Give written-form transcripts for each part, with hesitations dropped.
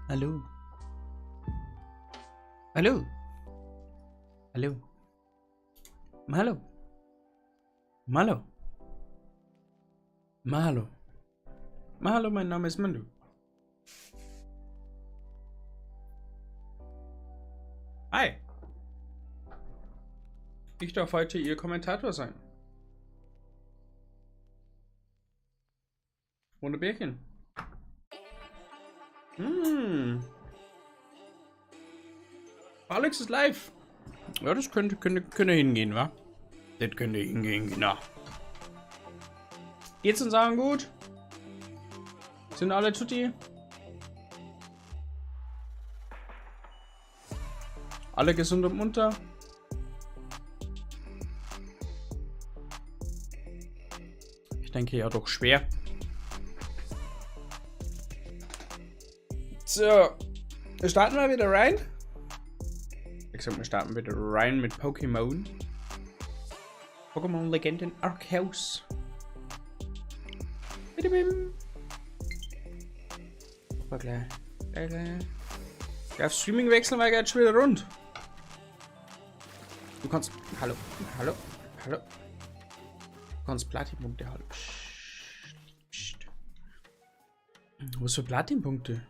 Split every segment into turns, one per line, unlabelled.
Hallo. Hallo. Hallo. Hallo. Hallo. Hallo. Hallo, mein Name ist Mandu. Hi. Ich darf heute Ihr Kommentator sein. Wunderbärchen. Hm. Alex ist live. Ja, das könnte hingehen, wa? Das könnte hingehen, genau. Geht's uns allen gut? Sind alle tutti? Alle gesund und munter? Ich denke ja doch schwer. So, wir starten mal wieder rein. Wie gesagt, wir starten wieder rein mit Pokémon. Pokémon Legenden Arceus. Bitte bim. Hoppa, gleich. Gleich, gleich. Gleich auf Streaming wechseln, weil geht schon wieder rund. Du kannst. Hallo, hallo, hallo. Du kannst Platinpunkte hallo. Psst, psst. Was für Platinpunkte?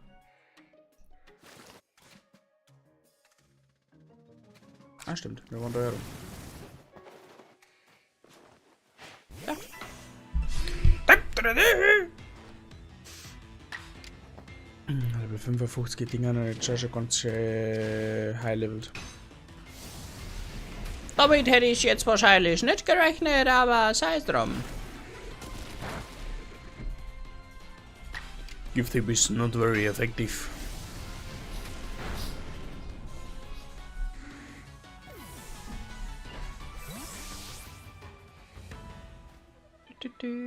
Ah, stimmt. Wir waren da herum. Ja. Level 55 Dinger noch nicht schon ganz schön high leveled.
Damit hätte ich jetzt wahrscheinlich nicht gerechnet, aber sei es drum.
Gift is not very effective.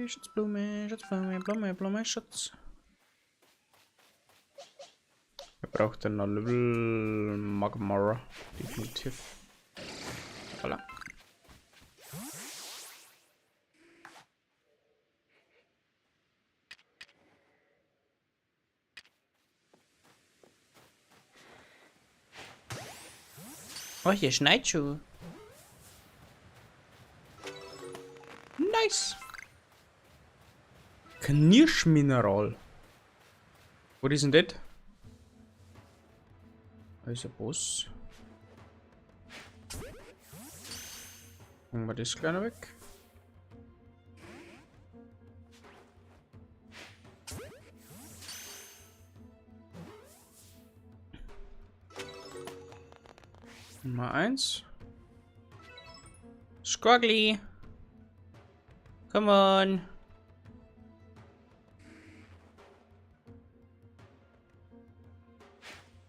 Schutzblume, Schutzblume, Blume, Blume, Schutz. Wir brauchen dann noch Level Magmar, definitiv. Voilà.
Oh, hier schneit schon.
Nice. Knirschmineral. Wo ist denn das? Da ist ein Boss. Machen wir das gleich noch weg. Nummer 1.
Squaggly. Come on.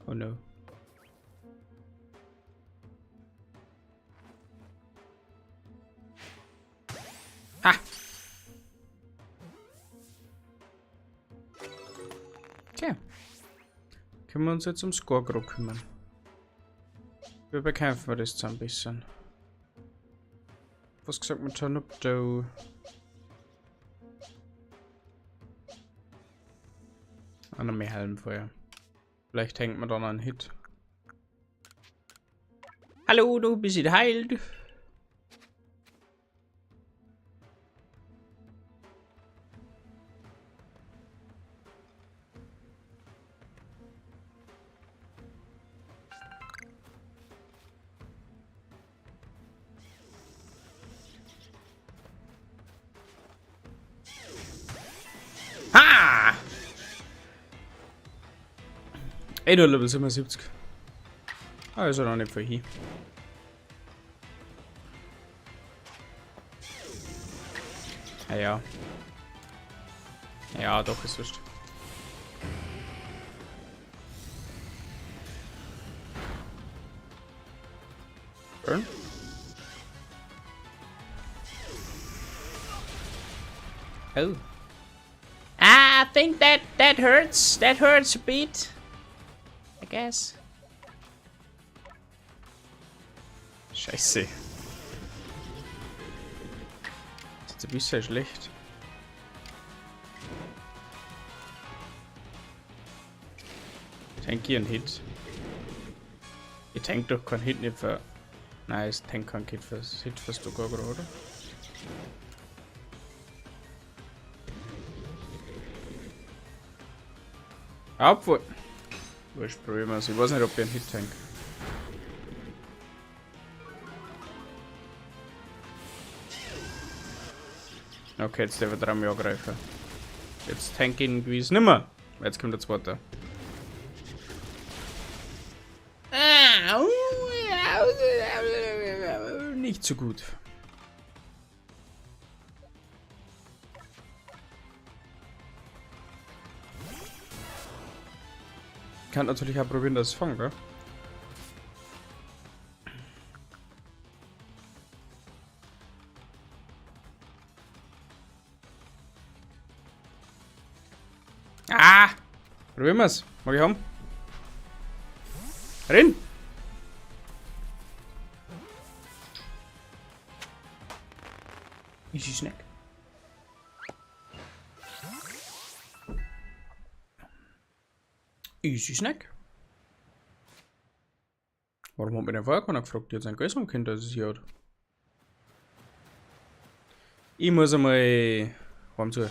Oh no. Ha! Okay. Können wir uns jetzt um Skorgro kümmern. Wir bekämpfen wir das jetzt ein bisschen. Was gesagt mit Tornupto? Ah, noch mehr Helm vorher. Vielleicht hängt man dann einen Hit.
Hallo, du bist heilt.
Ha! Ey, nur Level 77. Ah, ist ja noch nicht viel hier. Ja, ja. Ja, doch, ist wurscht. Burn.
Oh. I think that hurts. That hurts a bit. I guess.
Scheiße. Das ist ein bisschen schlecht. Tank ich einen Hit? Ich tank doch keinen Hit nicht für... Nein, ich tank keinen Hit für, Hit für Stukagro, oder? Obwohl... Wurscht, probieren wir's. Ich weiß nicht, ob ich einen Hit tank. Okay, jetzt darf er dreimal angreifen. Jetzt tank ich ihn gewiss nimmer. Jetzt kommt der zweite. Nicht so gut. Kann natürlich auch probieren, dass es fangen, gell? Ah! Probieren wir's. Mag ich haben? Renn! Easy Snack. Easy Snack. Warum hat mir denn vorher keiner gefragt? Die hat sein Geld haben können, dass es hier hat. Ich muss einmal heim zu.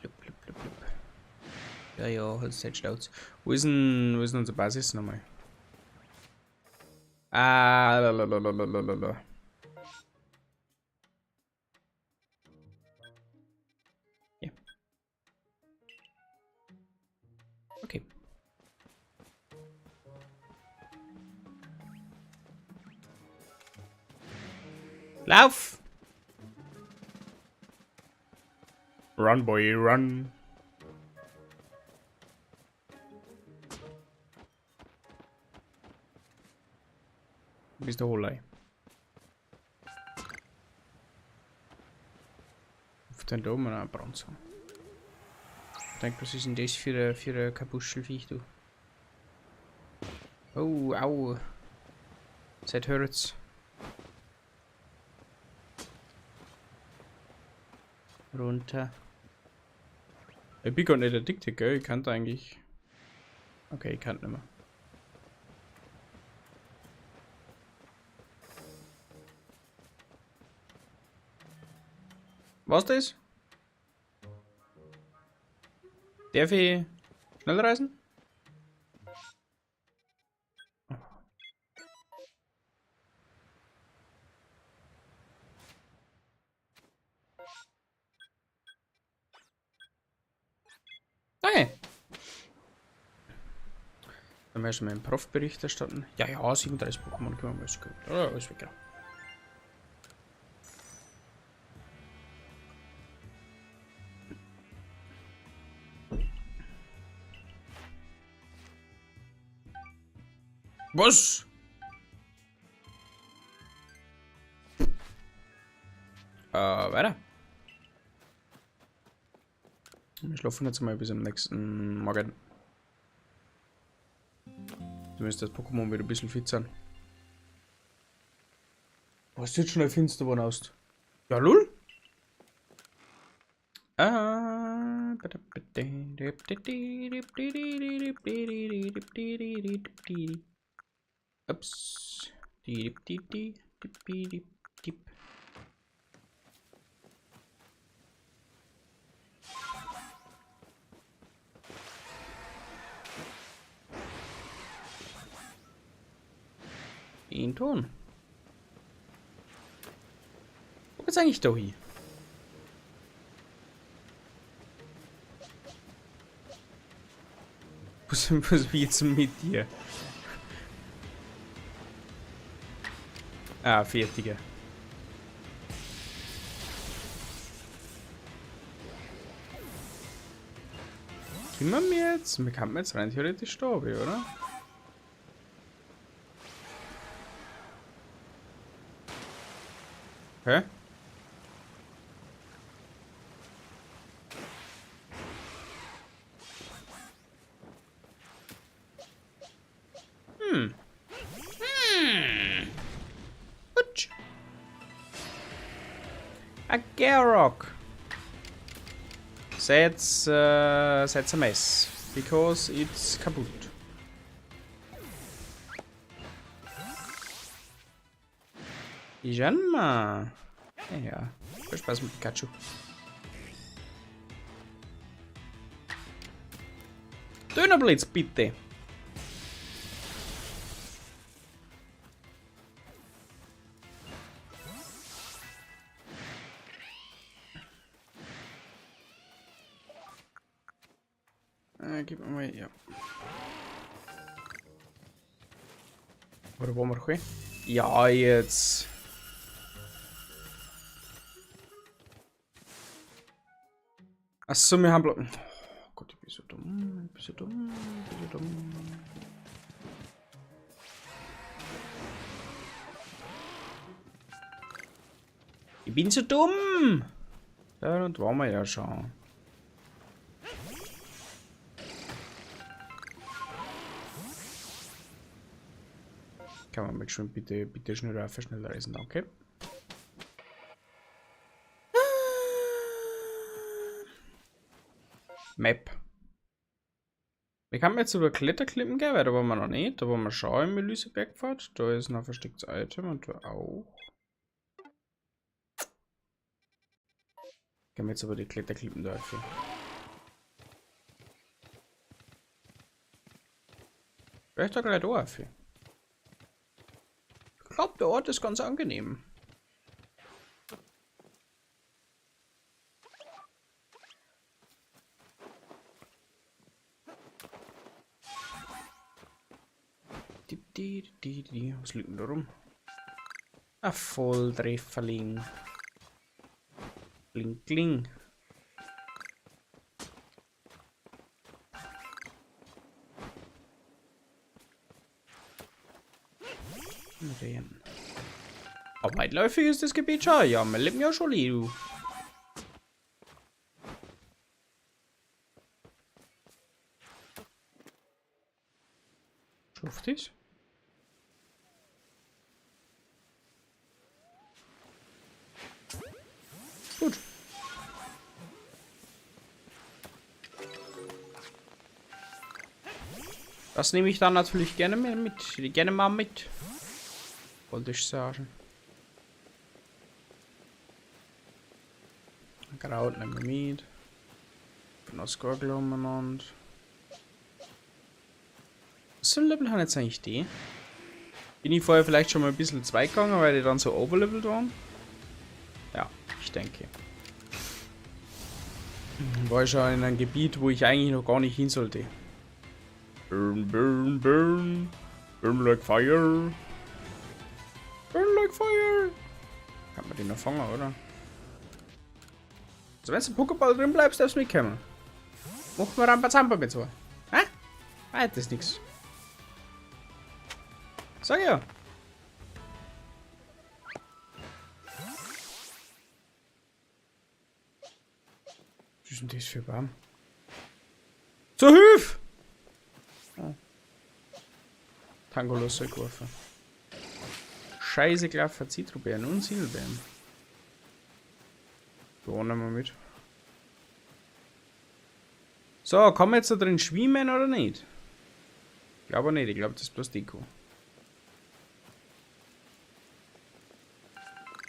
Blub, blub, blub, blub. Ja, ja, halt jetzt Schnauze. Wo ist denn unsere Basis nochmal? Ah, lalalala. Ja. Okay. Lauf! Run, boy, run! Bist du Holei? Auf den da oben einen Bronze. Ich denk, was ist denn das für ein Kapuschelviech, du? Oh, au. Seid hört's. Runter. Ich bin gar nicht addicted, gell? Ich kann da eigentlich. Okay, ich kann nicht mehr. Was das? Darf ich schnell reisen? Okay. Dann werden wir schon mal einen Prof-Bericht erstatten. Ja, ja, 37 Pokémon können wir mal gut. Ja, alles weg. Was? Weiter. Wir schlafen jetzt mal bis am nächsten Morgen. Zumindest das Pokémon wieder ein bisschen fit sein. Was ist jetzt schon ein finster geworden aus? Ja, lul. Ups. In Ton. Wo geht's eigentlich da hin? Was willst du mit dir? Ah, fertige. Können wir jetzt? Wir könnten jetzt rein theoretisch da, oder? Okay. Utsch. A Garrock. That's a mess. Because it's kaputt. Janma. Ja, viel Spaß mit Pikachu. Dönerblitz, bitte. Gib mir mal, ja. Oder wo wir hin? Ja, jetzt. Achso, wir haben... Oh Gott, ich bin so dumm, ich bin so dumm, ich bin so dumm. Ich bin so dumm! Ja, und waren wir ja schon. Kann man mal schon bitte, bitte schnell rauf, schnell reisen, danke. Map. Wir können jetzt über Kletterklippen gehen, weil da waren wir noch nicht. Da waren wir schon im Elysebergpfad. Da ist noch ein verstecktes Item und da auch. Gehen wir jetzt über die Kletterklippen da rauf. Vielleicht da gleich da rauf. Ich glaube, der Ort ist ganz angenehm. Was liegt denn da rum? Ein Volltrefferling. Kling, kling. Aber weitläufig ist das Gebiet schon. Ja, wir leben ja schon, du. Schafft es? Gut. Das nehme ich dann natürlich gerne mit. Gerne mal mit. Wollte ich sagen. Kraut nehmen wir mit. Von Osgorgel umeinander. Was für ein Level haben jetzt eigentlich die? Bin ich vorher vielleicht schon mal ein bisschen zwei gegangen, weil die dann so overlevelt waren? Ja, ich denke. War ich schon in einem Gebiet, wo ich eigentlich noch gar nicht hin sollte. Burn, burn, burn. Burn like fire. Burn like fire. Kann man den noch fangen, oder? Also wenn du im Pokéball drin bleibst, darfst du mitkommen. Machen wir Rambazamba mit so. Hä? Ah, das ist nix. Sag ja. Was ist denn das für ein Baum? Zur Hilfe! Oh. Tangolosse geworfen. Scheiße, Klaffer, Zitrobeeren und Sinelbeeren. Da nehmen wir mit. So, kann man jetzt da drin schwimmen oder nicht? Ich glaube nicht, ich glaube, das ist bloß Deko.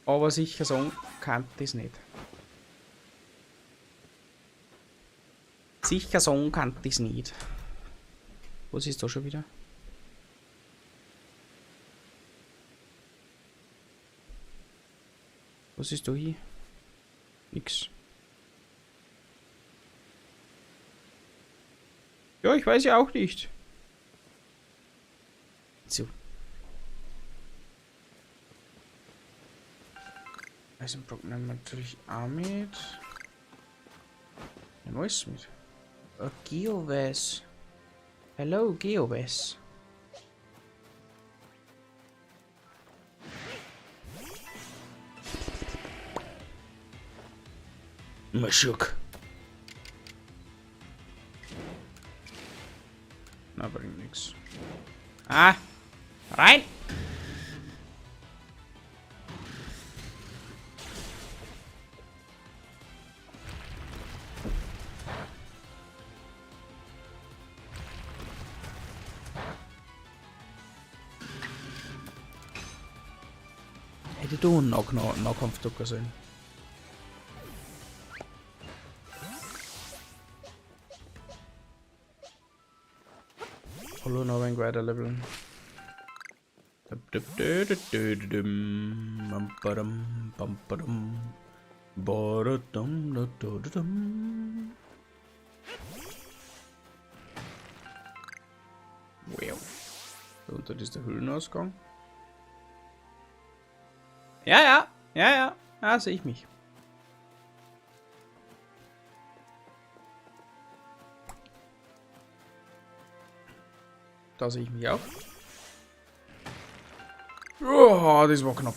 Aber sicher sagen kann das nicht. Sicher sagen kann das nicht. Was ist da schon wieder? Was ist da hier? Nix. Ja, ich weiß ja auch nicht. So. Eisenbrock nehmen wir natürlich auch mit. Nehmen wir alles mit. Oh, Geowes. Hello, Geowes. Maschuk. Na, bringt nix. Ah! Rein! Hätte ich da einen Nahkampf drücken sollen. Hallo, noch ein weiter leveln. Wow. Da unten ist der Höhlenausgang. Ja, ja, ja, ja. Da sehe ich mich. Da sehe ich mich auch. Oh, das war knapp.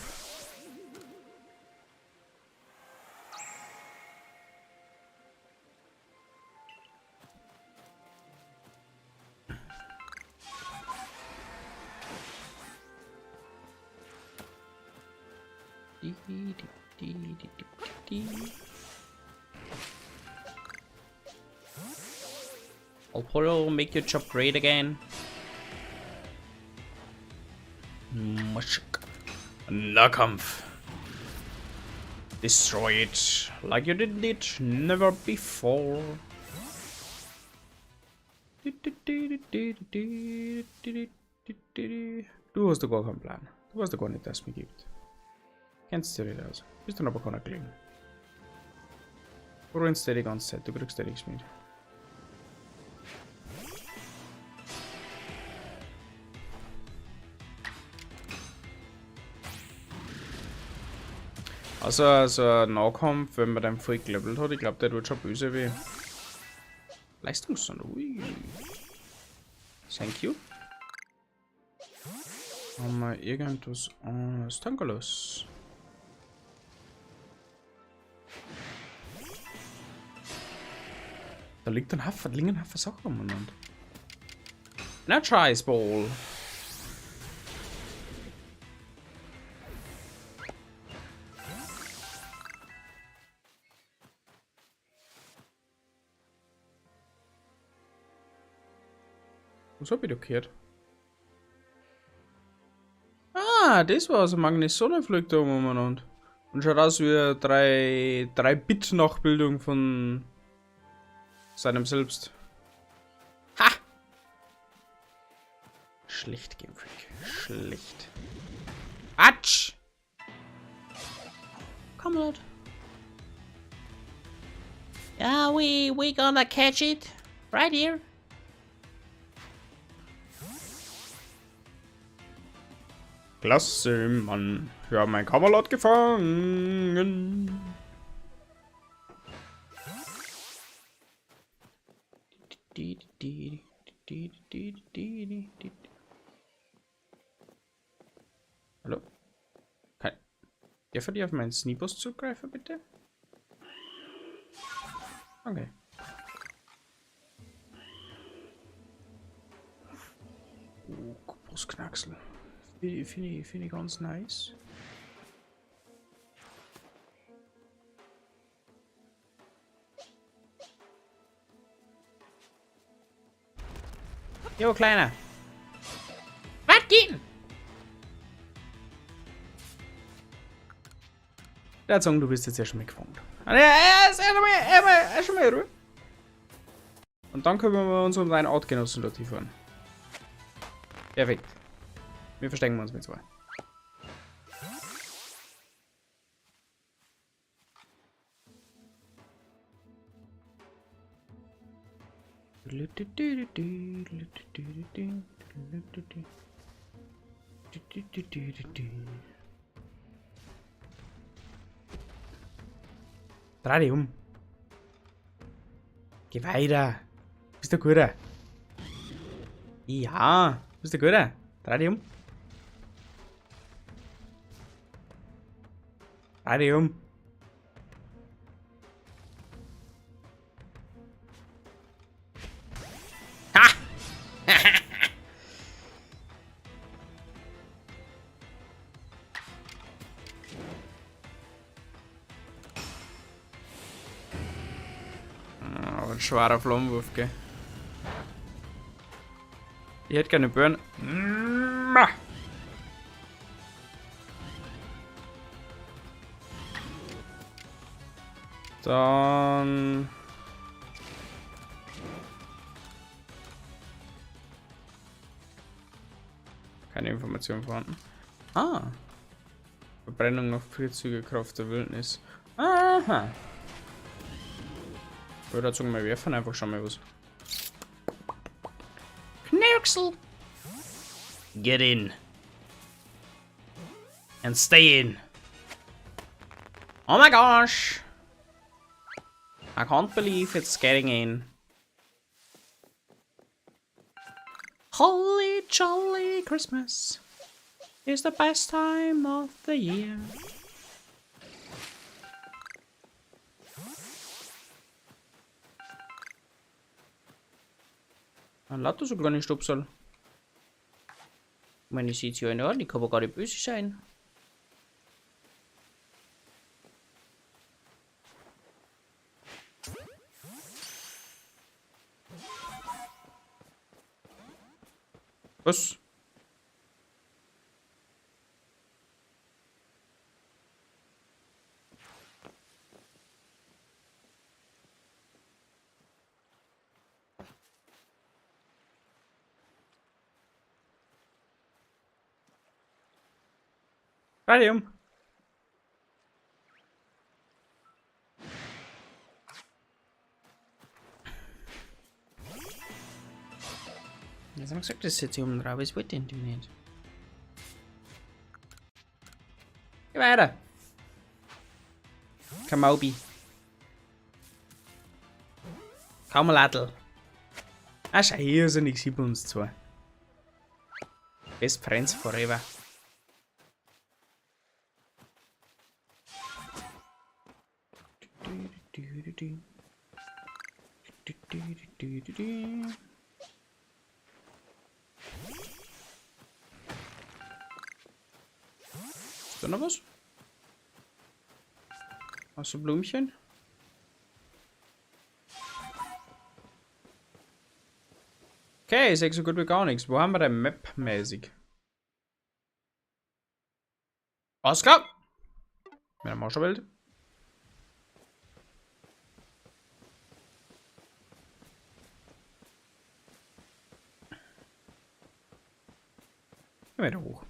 Apollo, make your job great again. Mushk. Nahkampf. Destroy it like you did it never before. Du hast doch gar keinen Plan. Du weißt doch gar nicht, dass es mich gibt. Kennst du dich nicht aus. Bist dann aber keiner gelegen. Du rennst dir die ganze Zeit, du kriegst dir nichts mit. Also, so ein Nahkampf, wenn man dann voll gelevelt hat, ich glaub, der tut schon böse weh. Leistungssonde, ui. Thank you. Haben wir irgendwas anderes? Tankalos. Da liegt ein Haufen, da liegen ein Haufen Sachen umeinander. Energize Ball. Was hab ich da gehört? Ah, das war so ein Magnesonenflug da oben umeinander. Und schaut aus wie eine 3-Bit-Nachbildung von seinem Selbst. Ha! Schlecht, Game Freak. Schlecht. Atsch!
Come on. Yeah, we gonna catch it. Right here.
Klasse, Mann. Wir haben ein Kamerad gefangen. Hallo? Darf ich auf meinen Sneebus zugreifen, bitte? Okay. Oh, Brustknacksel. Finde ich ganz nice. Jo, Kleiner.
Was geht denn?
Der hat sagen, du bist jetzt erst mal gefangen. Ah, ja, ja, ist erst mal Ruhe. Und dann kümmern wir uns um deinen Artgenossen dort hier vorne. Perfekt. Wir verstecken uns mit zwei. Dreh dich um. Geh weiter. Bist du guter? Ja, bist du guter? Dreh dich um. Dreh dich um. Ha! Oh, ein schwerer Flammenwurf, gell? Ich hätte gerne Burn. Dann... Keine Information vorhanden. Ah. Verbrennung auf Pilzüge, Kraft der Wildnis. Aha. Ich würde sagen, wir werfen einfach schon mal was.
Knirksel!
Get in. And stay in.
Oh my gosh! I can't believe it's getting in. Holly jolly Christmas is the best time of the year.
Ein lauter so kleine Stupsal.
Ich meine, ich sehe ja in an, die kann aber gar nicht böse sein.
Was? Radium.
Jetzt haben wir gesagt, das sitzt hier oben drauf, ich wollte den nicht.
Geh weiter. Kamaubi. Kaumeladl. Ah, schau, hier sind nichts bei uns zwei. Best Friends forever. Ist da noch was? Hast du Blümchen? Okay, ist so gut wie gar nichts. Wo haben wir denn Map-mäßig? Alles klar! Mit der Marschwelt. Weiter hoch.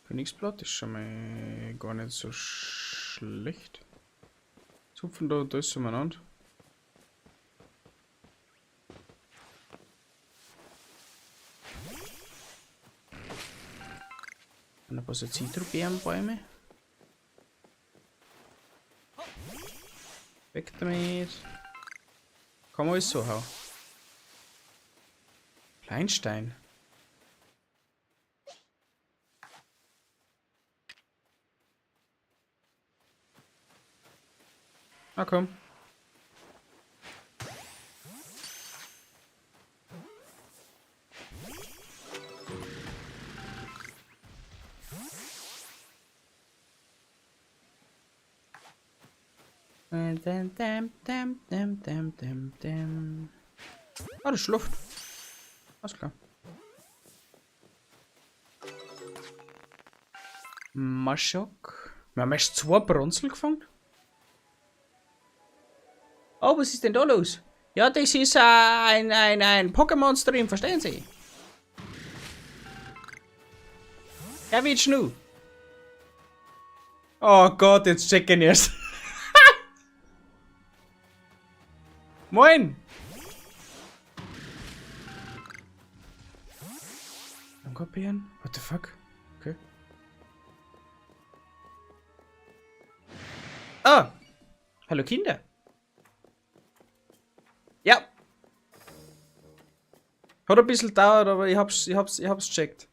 Königsblatt ist schon mal gar nicht so schlecht. Zupfen da und das umeinander. Und ein paar so Zitrobeerenbäume. Weg damit. Kann man alles so hauen. Kleinstein. Na komm. Ah, das ist Luft. Alles klar. Maschok. Wir haben erst 2 Bronzel gefangen.
Oh, was ist denn da los? Ja, das ist ein Pokémon-Stream, verstehen Sie? Er wird schnu.
Oh Gott, jetzt checken erst. Moin! Ankopieren? What the fuck? Okay.
Ah! Hallo Kinder!
Ja! Hat ein bisschen gedauert, aber ich hab's gecheckt.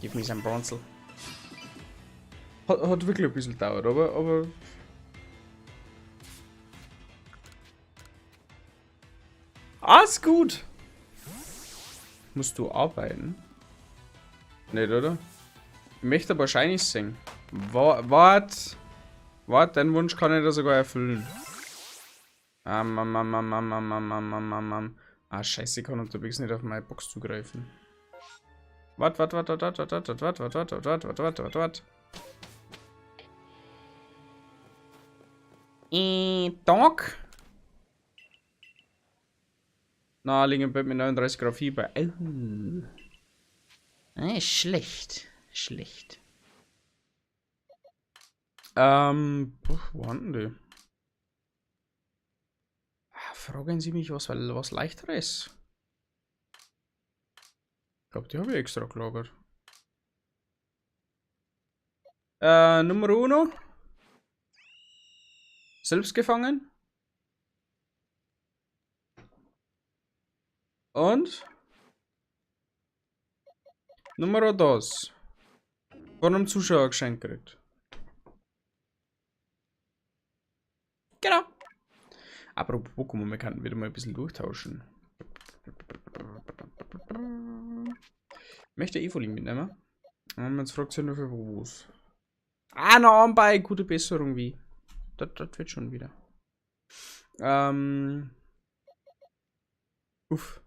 Gib mir sein Bronzel.
Hat wirklich ein bisschen gedauert, aber. Alles gut! Musst du arbeiten? Nicht, oder? Ich möchte aber wahrscheinlich singen. Wart! Wart, deinen Wunsch kann ich da sogar erfüllen. Ah, scheiße, ich kann unterwegs nicht auf meine Box zugreifen. Wart, wart, wart, wart, wart, wart, wart, wart, wart, wart, wart, wart, wart, wart, wart. Dog? Na, liegen im Bett mit 39 Grad Fieber. Oh.
Schlecht. Schlecht.
Wo haben die? Fragen Sie mich, was leichteres. Ich glaube, die habe ich extra gelagert. Nummer 1. Selbst gefangen. Und Nummer 2. Von einem Zuschauer geschenkt gekriegt. Genau. Apropos Pokémon, wir könnten wieder mal ein bisschen durchtauschen. Ich möchte Evoli mitnehmen. Und jetzt fragt sich nur für was. Ah, noch anbei, gute Besserung wie. Das wird schon wieder. Uff.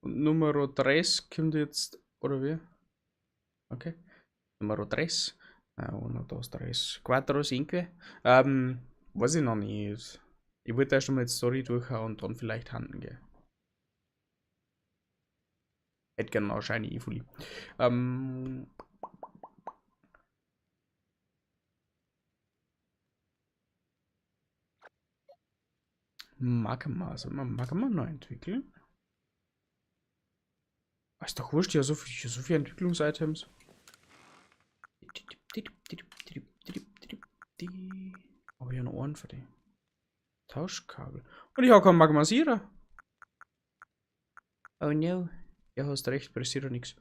Und Nummer 3 kommt jetzt, oder wie? Okay. Nummer 3. 1, 2, 3, 4, 5. Weiß ich noch nicht. Ich wollte erst einmal die Story durchhauen und dann vielleicht handen gehen. Hätte gerne noch Shiny Evoli. Magma. Soll man Magma neu entwickeln? Ah, ist doch wurscht, ja, so viele Entwicklungsitems. Aber ich habe noch einen für die. Tauschkabel. Und ich habe keinen Magmasierer.
Oh no.
Ja, hast recht, passiert doch nichts.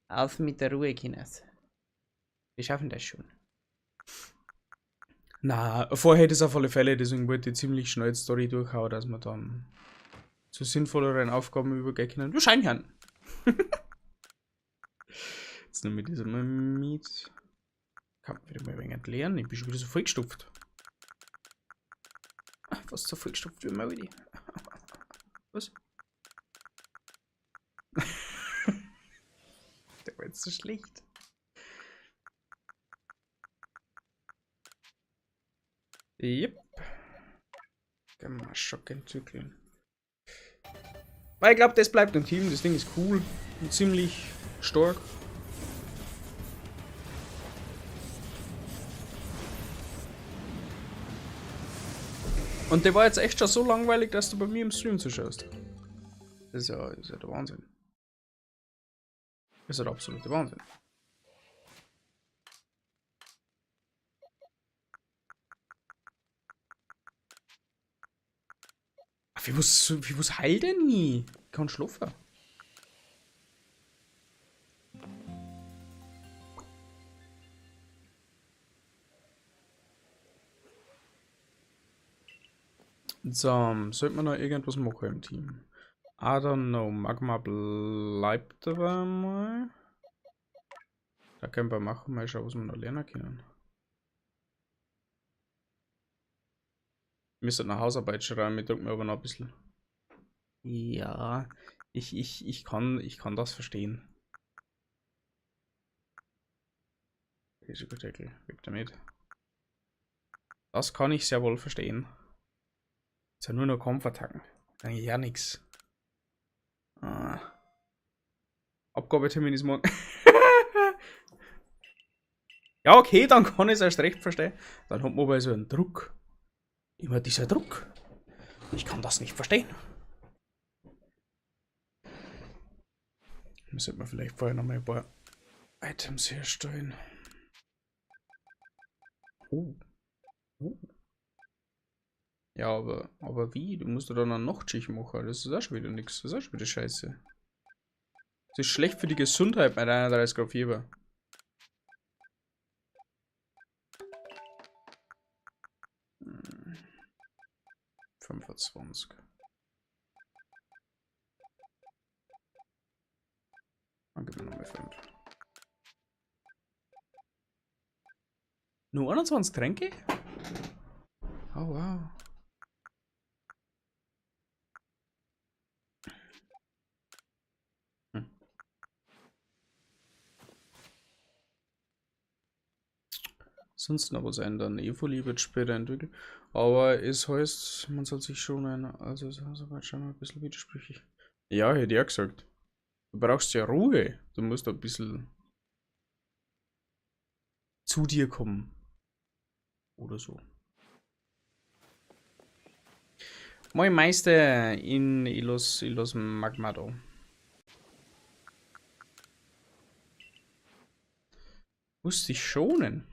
Auf mit der Ruhe, Kinders. Wir schaffen das schon.
Na, vorher hätte es auf alle Fälle, deswegen wollte ich ziemlich schnell die Story durchhauen, dass wir dann zu sinnvolleren Aufgaben übergehen können. Wir scheinen ja. Jetzt nehmen wir das mal mit. Kann man wieder mal ein wenig lernen. Ich bin schon wieder so vollgestopft. Fast so vollgestopft wie immer wieder. Was? Der war jetzt so schlecht. Yep. Können wir Schock entwickeln. Weil ich glaub, das bleibt im Team. Das Ding ist cool und ziemlich stark. Und der war jetzt echt schon so langweilig, dass du bei mir im Stream zuschaust. Das ist ja der Wahnsinn. Das ist ja der absolute Wahnsinn. Ach, wie was heilt denn nie? Ich kann schlafen. So, sollte man noch irgendwas machen im Team? I don't know. Magma bleibt aber mal. Da können wir machen, mal schauen, was wir noch lernen können. Wir müssen noch Hausarbeit schreiben, ich drück mir aber noch ein bisschen. Ja, ich kann das verstehen. Risikodeckel, weg damit. Das kann ich sehr wohl verstehen. Ist ja nur noch Kampfattacken. Eigentlich ja nix. Ah. Abgabetermin ist morgen. Ja, okay, dann kann ich es erst recht verstehen. Dann hat man aber so einen Druck. Immer dieser Druck. Ich kann das nicht verstehen. Sollte man vielleicht vorher noch mal ein paar Items herstellen. Oh. Oh. Ja, aber wie? Du musst doch dann eine Nachtschicht machen. Das ist auch schon wieder nix. Das ist auch schon wieder scheiße. Das ist schlecht für die Gesundheit bei 31 Grad Fieber. Hm. 25. Dann gib mir nochmal 5. Nur 21 Tränke? Oh wow. Hm. Sonst noch was ändern. Evoli wird später entwickelt. Aber es heißt, man soll sich schon ein. Also, es ist aber schon ein bisschen widersprüchlich. Ja, hätte ich auch gesagt. Du brauchst ja Ruhe. Du musst ein bisschen zu dir kommen. Oder so. Moin Meister in Ilos Magmado. Muss dich schonen.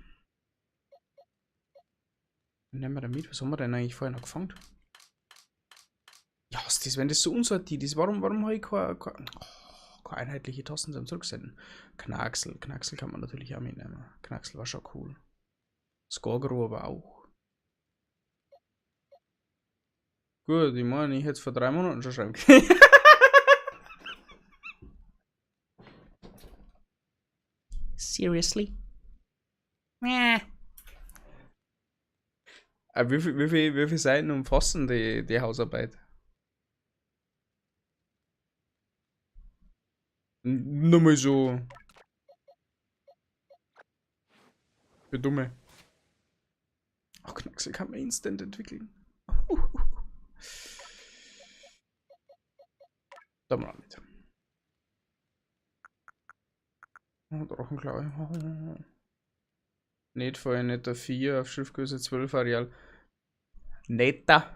Nehmen wir da mit. Was haben wir denn eigentlich vorher noch gefangen? Ja, was das, wenn das so unsortiert ist, warum habe ich keine einheitliche Tasten zum Zurücksenden? Knaxel, Knaxel kann man natürlich auch mitnehmen. Knaxel war schon cool. Skorgro aber auch. Gut, ich meine, ich hätte es vor 3 Monaten schon schreiben können.
Seriously? Mäh.
Aber wie viele Seiten umfassen die Hausarbeit? Nur mal so. Für Dumme. Ach, Knaxel kann man instant entwickeln. Da mal mit. Oh, Drachenklaue. Nicht vorher, nicht der 4 auf Schriftgröße 12 Areal. Netter.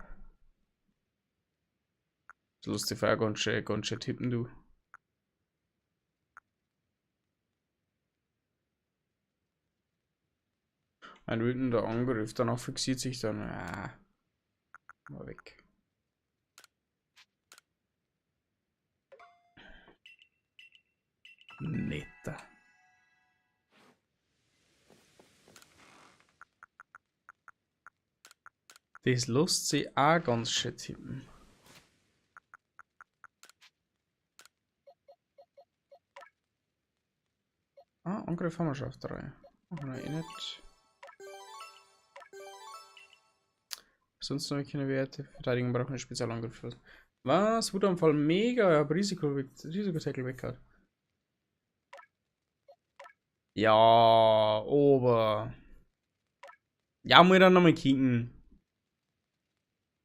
Das lässt sich auch ganz schön tippen, du. Ein wütender Angriff, danach fixiert sich dann. Ah, mal weg. Netter. Das lässt sich auch ganz schön tippen. Ah, Angriff haben wir schon auf 3. Machen wir eh nicht. Sonst noch keine Werte. Verteidigung braucht einen Spezialangriff. Was? Wutanfall mega. Ich hab Risiko-Tackle weggehauen. Ja, aber. Ja, muss ich dann nochmal kicken.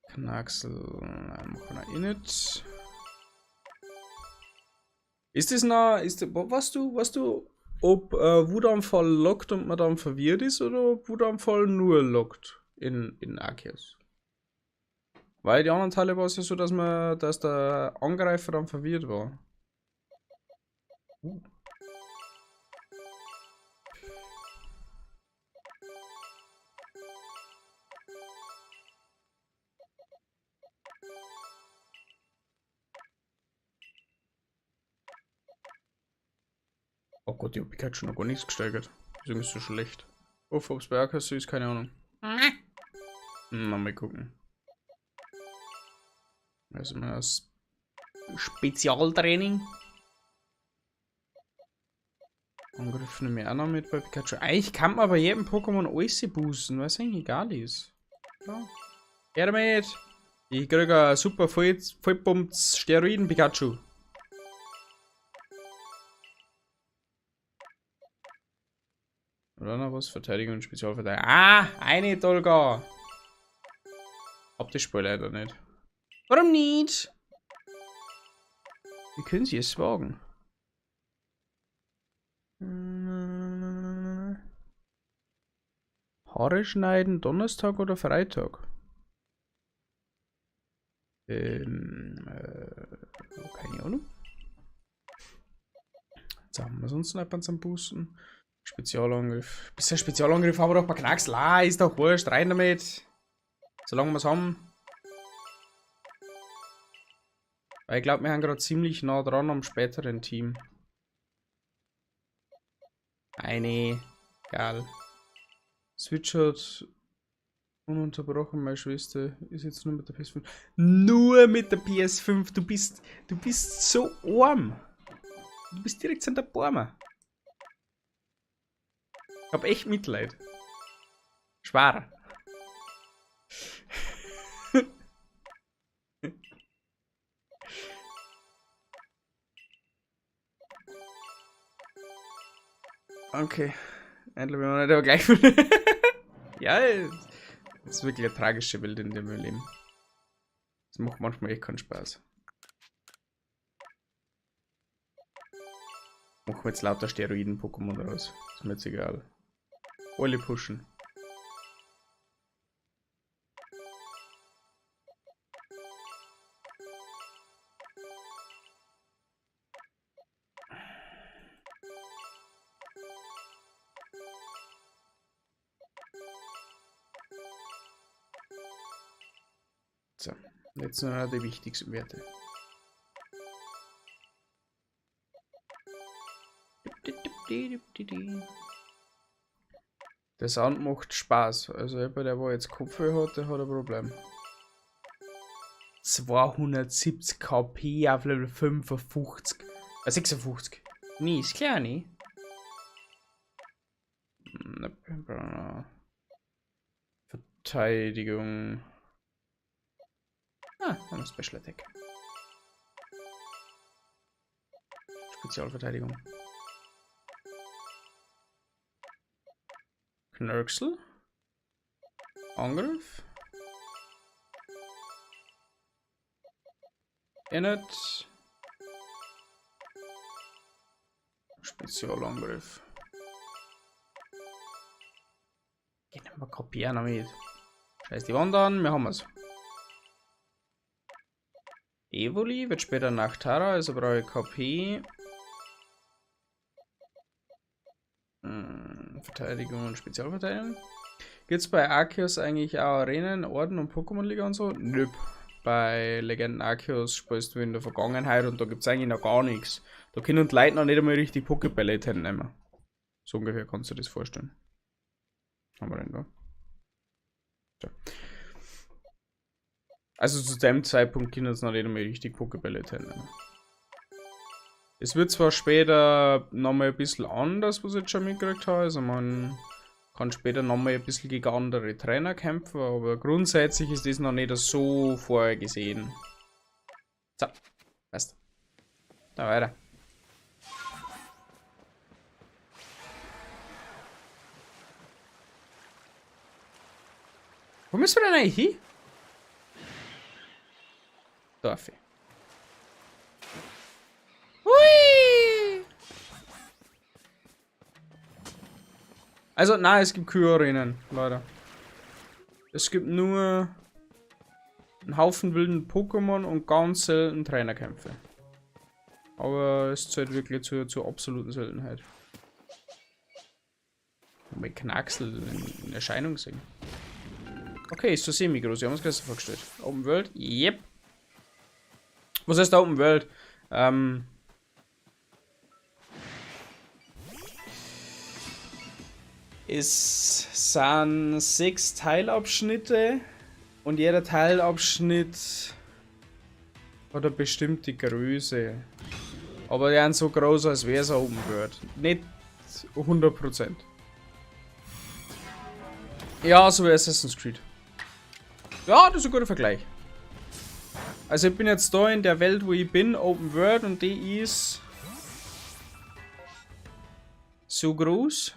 Knaxel. Nein, machen wir eh nicht. Ist das noch. Ist das, weißt du, ob Wutanfall lockt und man dann verwirrt ist oder ob Wutanfall nur lockt in Arceus? Weil die anderen Teile war es ja so, dass der Angreifer dann verwirrt war. Oh Gott, die Pikachu noch gar nichts gesteigert. Deswegen ist so schlecht. Oh, ob's bei Arceus so ist, keine Ahnung. Mal gucken. Also mal das Spezialtraining. Angriff nehme ich auch noch mit bei Pikachu. Eigentlich kann man bei jedem Pokémon alles boosten, was eigentlich egal ist. Ja. Her damit! Ich krieg ein super vollpumpt Steroiden Pikachu. Oder noch was? Verteidigung und Spezialverteidigung. Ah! Eine Tolga! Hab das Spiel leider nicht. Warum nicht? Wie können Sie es wagen? Haare schneiden, Donnerstag oder Freitag? Keine Ahnung. Jetzt haben wir sonst noch etwas am Boosten. Spezialangriff. Bisher Spezialangriff haben wir doch bei Knaxel. Ah, ist doch wurscht. Rein damit. Solange wir's haben. Weil ich glaub, wir haben grad ziemlich nah dran am späteren Team. Eine. Geil. Switch hat ununterbrochen, meine Schwester ist jetzt nur mit der PS5. Nur mit der PS5. Du bist so arm. Du bist direkt an der Bäume. Ich hab echt Mitleid. Schwer. Okay. Endlich, wenn wir nicht aber gleich. Ja, es ist wirklich eine tragische Welt, in der wir leben. Es macht manchmal echt keinen Spaß. Machen wir jetzt lauter Steroiden-Pokémon raus. Ist mir jetzt egal. Alle pushen. So, jetzt nur noch die wichtigsten Werte. Der Sound macht Spaß. Also jemand, der wo jetzt Kopfhörer hat, der hat ein Problem. 270 KP auf Level 55. 56. Nee, ist klar, ne? Verteidigung. Ah, haben wir Special Attack. Spezialverteidigung. Knirksel. Angriff. Init. Spezialangriff. Gehen wir kopieren damit. Scheiß die Wand an, wir haben es. Evoli wird später nach Tara, also brauche ich KP. Verteidigung und Spezialverteidigung. Gibt's bei Arceus eigentlich auch Arenen, Orden und Pokémon-Liga und so? Nöp. Bei Legenden Arceus spielst du in der Vergangenheit und da gibt's eigentlich noch gar nichts. Da können die Leute noch nicht einmal richtig Pokébälle nehmen. So ungefähr kannst du dir das vorstellen. Haben wir denn da? So. Also zu dem Zeitpunkt können uns noch nicht einmal richtig Pokébälle nehmen. Es wird zwar später nochmal ein bisschen anders, was ich jetzt schon mitgekriegt habe. Also man kann später nochmal ein bisschen gegen andere Trainer kämpfen, aber grundsätzlich ist das noch nicht so vorher gesehen. So, passt. Da weiter. Wo müssen wir denn eigentlich hin? Dorf. Hui! Also, nein, es gibt Kühe-Arenen, leider. Es gibt nur einen Haufen wilden Pokémon und ganz selten Trainerkämpfe. Aber es zählt wirklich zur absoluten Seltenheit. Mit Knacksel in Erscheinung sehen. Okay, ist so semi-groß. Wir haben uns gestern vorgestellt. Open World? Yep. Was heißt Open World? Es sind 6 Teilabschnitte und jeder Teilabschnitt hat eine bestimmte Größe. Aber die sind so groß, als wäre es Open World. Nicht 100%. Ja, so wie Assassin's Creed. Ja, das ist ein guter Vergleich. Also ich bin jetzt da in der Welt, wo ich bin, Open World, und die ist so groß.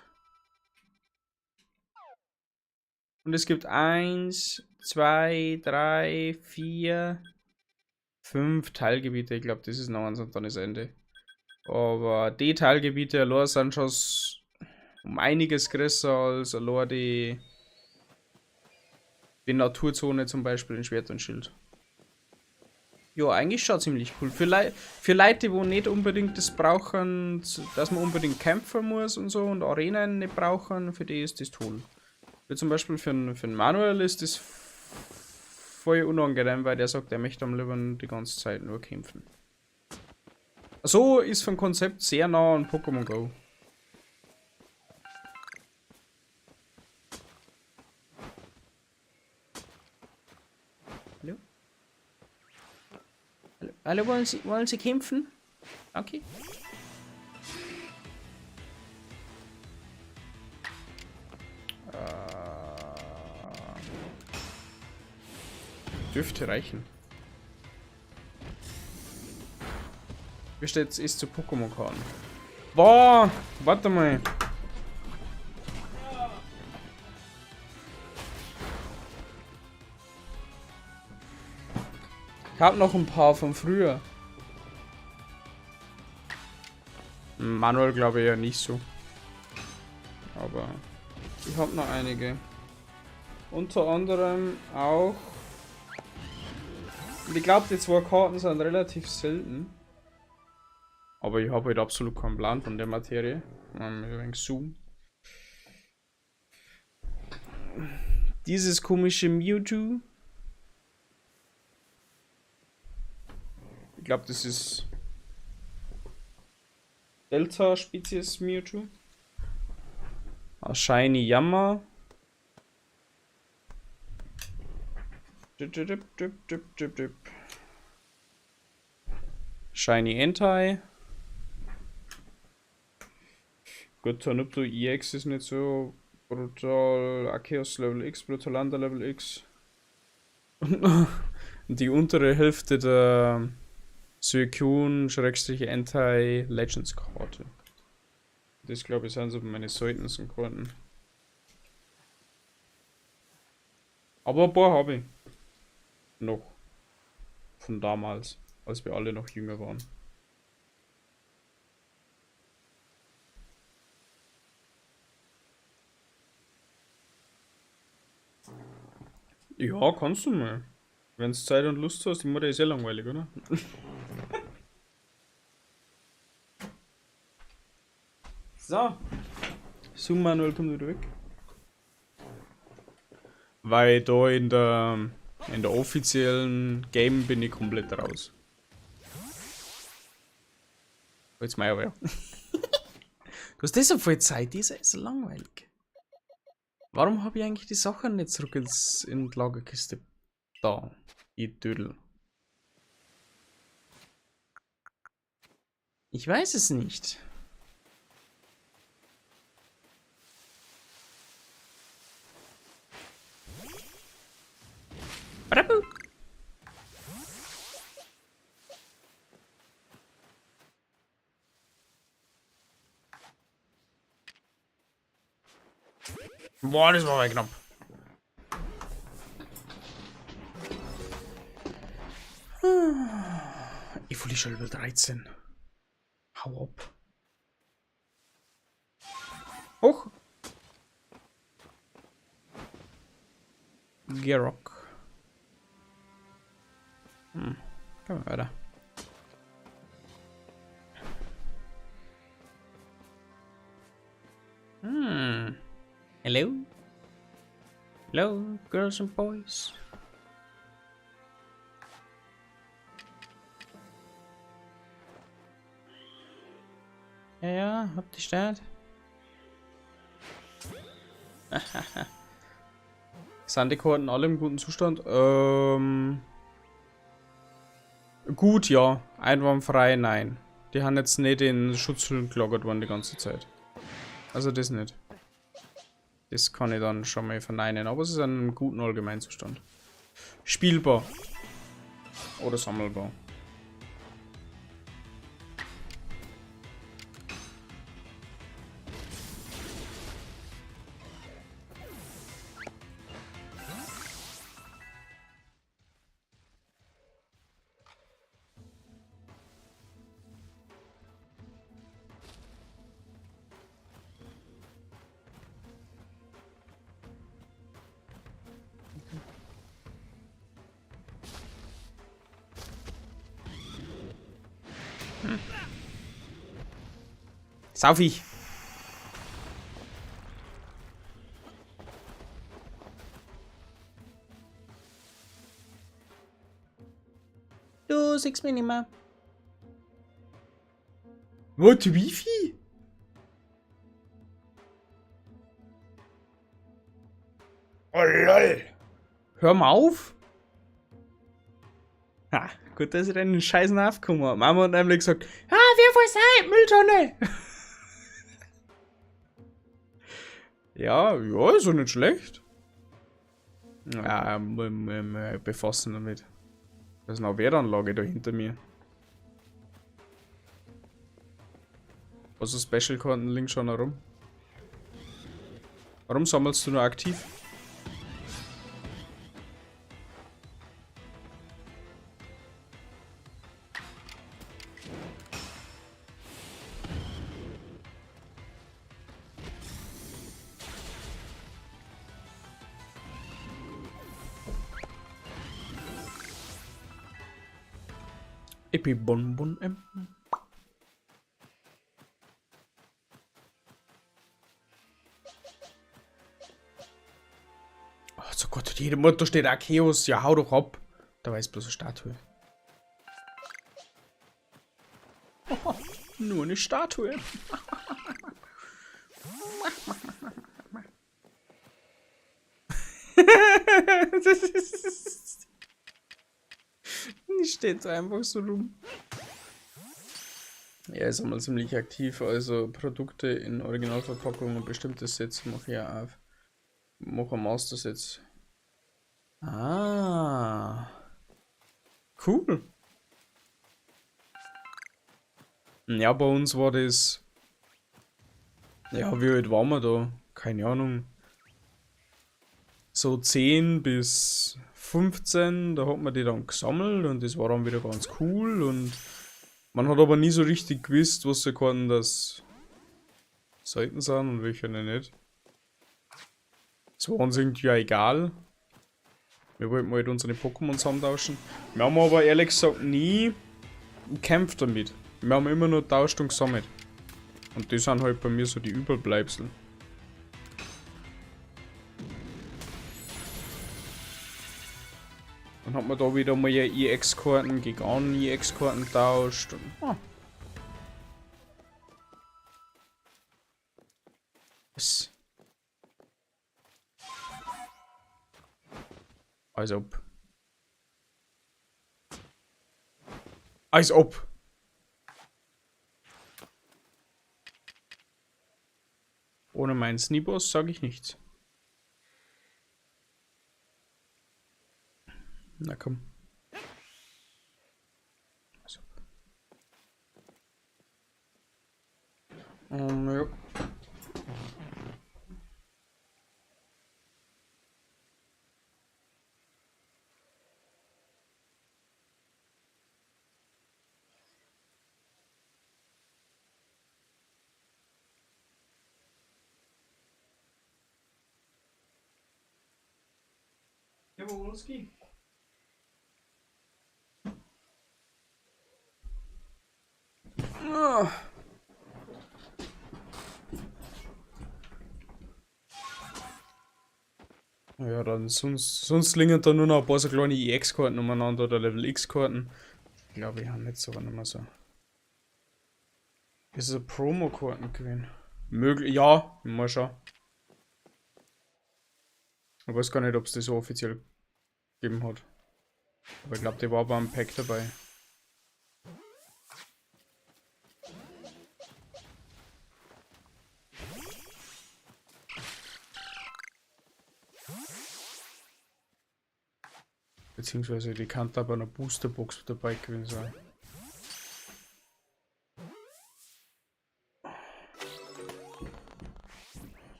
Und es gibt 1, 2, 3, 4, 5 Teilgebiete. Ich glaub, das ist noch eins und dann ist Ende. Aber die Teilgebiete allein sind schon um einiges größer als allein die Naturzone zum Beispiel in Schwert und Schild. Ja, eigentlich schon ziemlich cool. Für Leute, die nicht unbedingt das brauchen, dass man unbedingt kämpfen muss und so und Arenen nicht brauchen, für die ist das toll. Wie zum Beispiel für den Manuel ist das voll unangenehm, weil der sagt, er möchte am liebsten die ganze Zeit nur kämpfen. So ist vom Konzept sehr nah an Pokémon Go. Hallo? Hallo, hallo, wollen Sie kämpfen? Okay. Dürfte reichen. Wie steht's ist zu Pokémon-Karten? Boah, warte mal. Ich habe noch ein paar von früher. Manuel glaube ich ja nicht so. Aber ich habe noch einige. Unter anderem auch. Und ich glaube, die zwei Karten sind relativ selten. Aber ich habe halt absolut keinen Plan von der Materie. Ein wenig Zoom. Dieses komische Mewtwo. Ich glaube, das ist Delta Spezies Mewtwo. A Shiny Yammer. Dip, dip, dip, dip, dip, dip. Shiny Entei. Gut, Tornupto EX ist nicht so brutal. Arceus Level X, Brutalanda Level X. Und die untere Hälfte der Suicune-Entei Legends Karte. Das glaube ich sind so meine seltensten Karten. Aber ein paar habe ich. Noch. Von damals, als wir alle noch jünger waren. Ja, kannst du mal. Wenn du Zeit und Lust hast, die Mutter ist ja langweilig, oder? So. Zoom Manuel kommt wieder weg. Weil da in der offiziellen Game bin ich komplett raus. Jetzt mal aber ja. Du hast das so viel Zeit, diese ist langweilig. Warum habe ich eigentlich die Sachen nicht zurück in die Lagerkiste? Da, ich Dödel. Ich weiß es nicht. Brabu. Boah, das war mal knapp. Ich wollte schon Level 13. Hau ab. Hoch. Gerock. Kommen wir weiter. Hello? Hello, girls and boys. Ja, ja, habt ihr Start? Sind die Karten alle im guten Zustand? Gut, ja. Einwandfrei, nein. Die haben jetzt nicht in Schutzhüllen gelagert worden die ganze Zeit. Also das nicht. Das kann ich dann schon mal verneinen, aber es ist ein guten Allgemeinzustand. Spielbar. Oder sammelbar. Sauf ich. Du siehst mich nicht mehr. What, Wifi? Oh lol. Hör mal auf. Ha, gut, dass ich deinen Scheiß aufgekommen habe. Mama hat nämlich gesagt, ah, wer voll sein, Mülltonne. Ja, ja, ist doch nicht schlecht. Ja, befassen damit. Da ist eine Wehranlage da hinter mir. Also Special-Karten links schon herum. Warum sammelst du nur aktiv? Ich bin Bonbon M. Oh so Gott, jede Mutter steht Arceus. Ja, hau doch ab. Da war jetzt bloß eine Statue. Oh, nur eine Statue. Die steht da einfach so rum. Er ist einmal ziemlich aktiv, also Produkte in Originalverpackung und bestimmte Sets mache ich ja auf. Mache Master Sets. Ah. Cool. Ja, bei uns war das. Ja, wie alt waren wir da? Keine Ahnung. So 10 bis 15, da hat man die dann gesammelt und das war dann wieder ganz cool und man hat aber nie so richtig gewusst, was sie Karten das selten sind und welche nicht. Es war uns irgendwie ja egal. Wir wollten halt unsere Pokémon zusammentauschen. Wir haben aber ehrlich gesagt nie gekämpft damit. Wir haben immer nur tauscht und gesammelt. Und das sind halt bei mir so die Überbleibsel. Dann hat man da wieder mal EX-Karten gegen andere EX-Karten tauscht. Und, ah. Was? Als ob. Als ob. Ohne meinen Sneeboss sage ich nichts. Na komm. Also. Ja. Ja, wo los? Ah. Ja, dann sonst liegen da nur noch ein paar so kleine EX-Karten umeinander oder Level X-Karten. Ich glaube, ich habe nicht sogar noch mal so. Ist es eine Promo-Karten gewesen? Möglich, ja, mal schauen. Ich weiß gar nicht, ob es das so offiziell gegeben hat. Aber ich glaube, die war beim Pack dabei. Beziehungsweise die kann da bei einer Boosterbox dabei gewesen sein.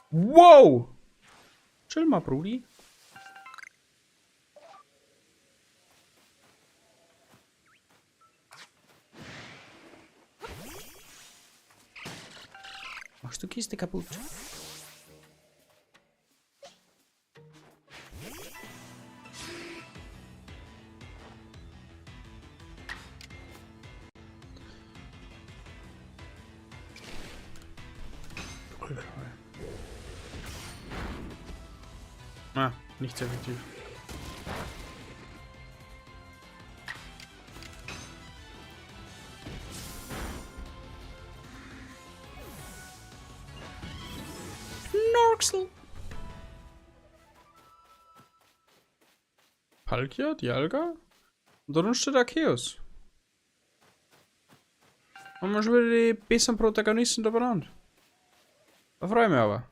Wow! Chill mal, Brudi. Machst du Kiste kaputt? Ah, nicht sehr effektiv. Knorxel. Palkia, Dialga? Und da steht Arceus. Haben wir schon wieder die besseren Protagonisten da benannt. Da freue ich mich aber.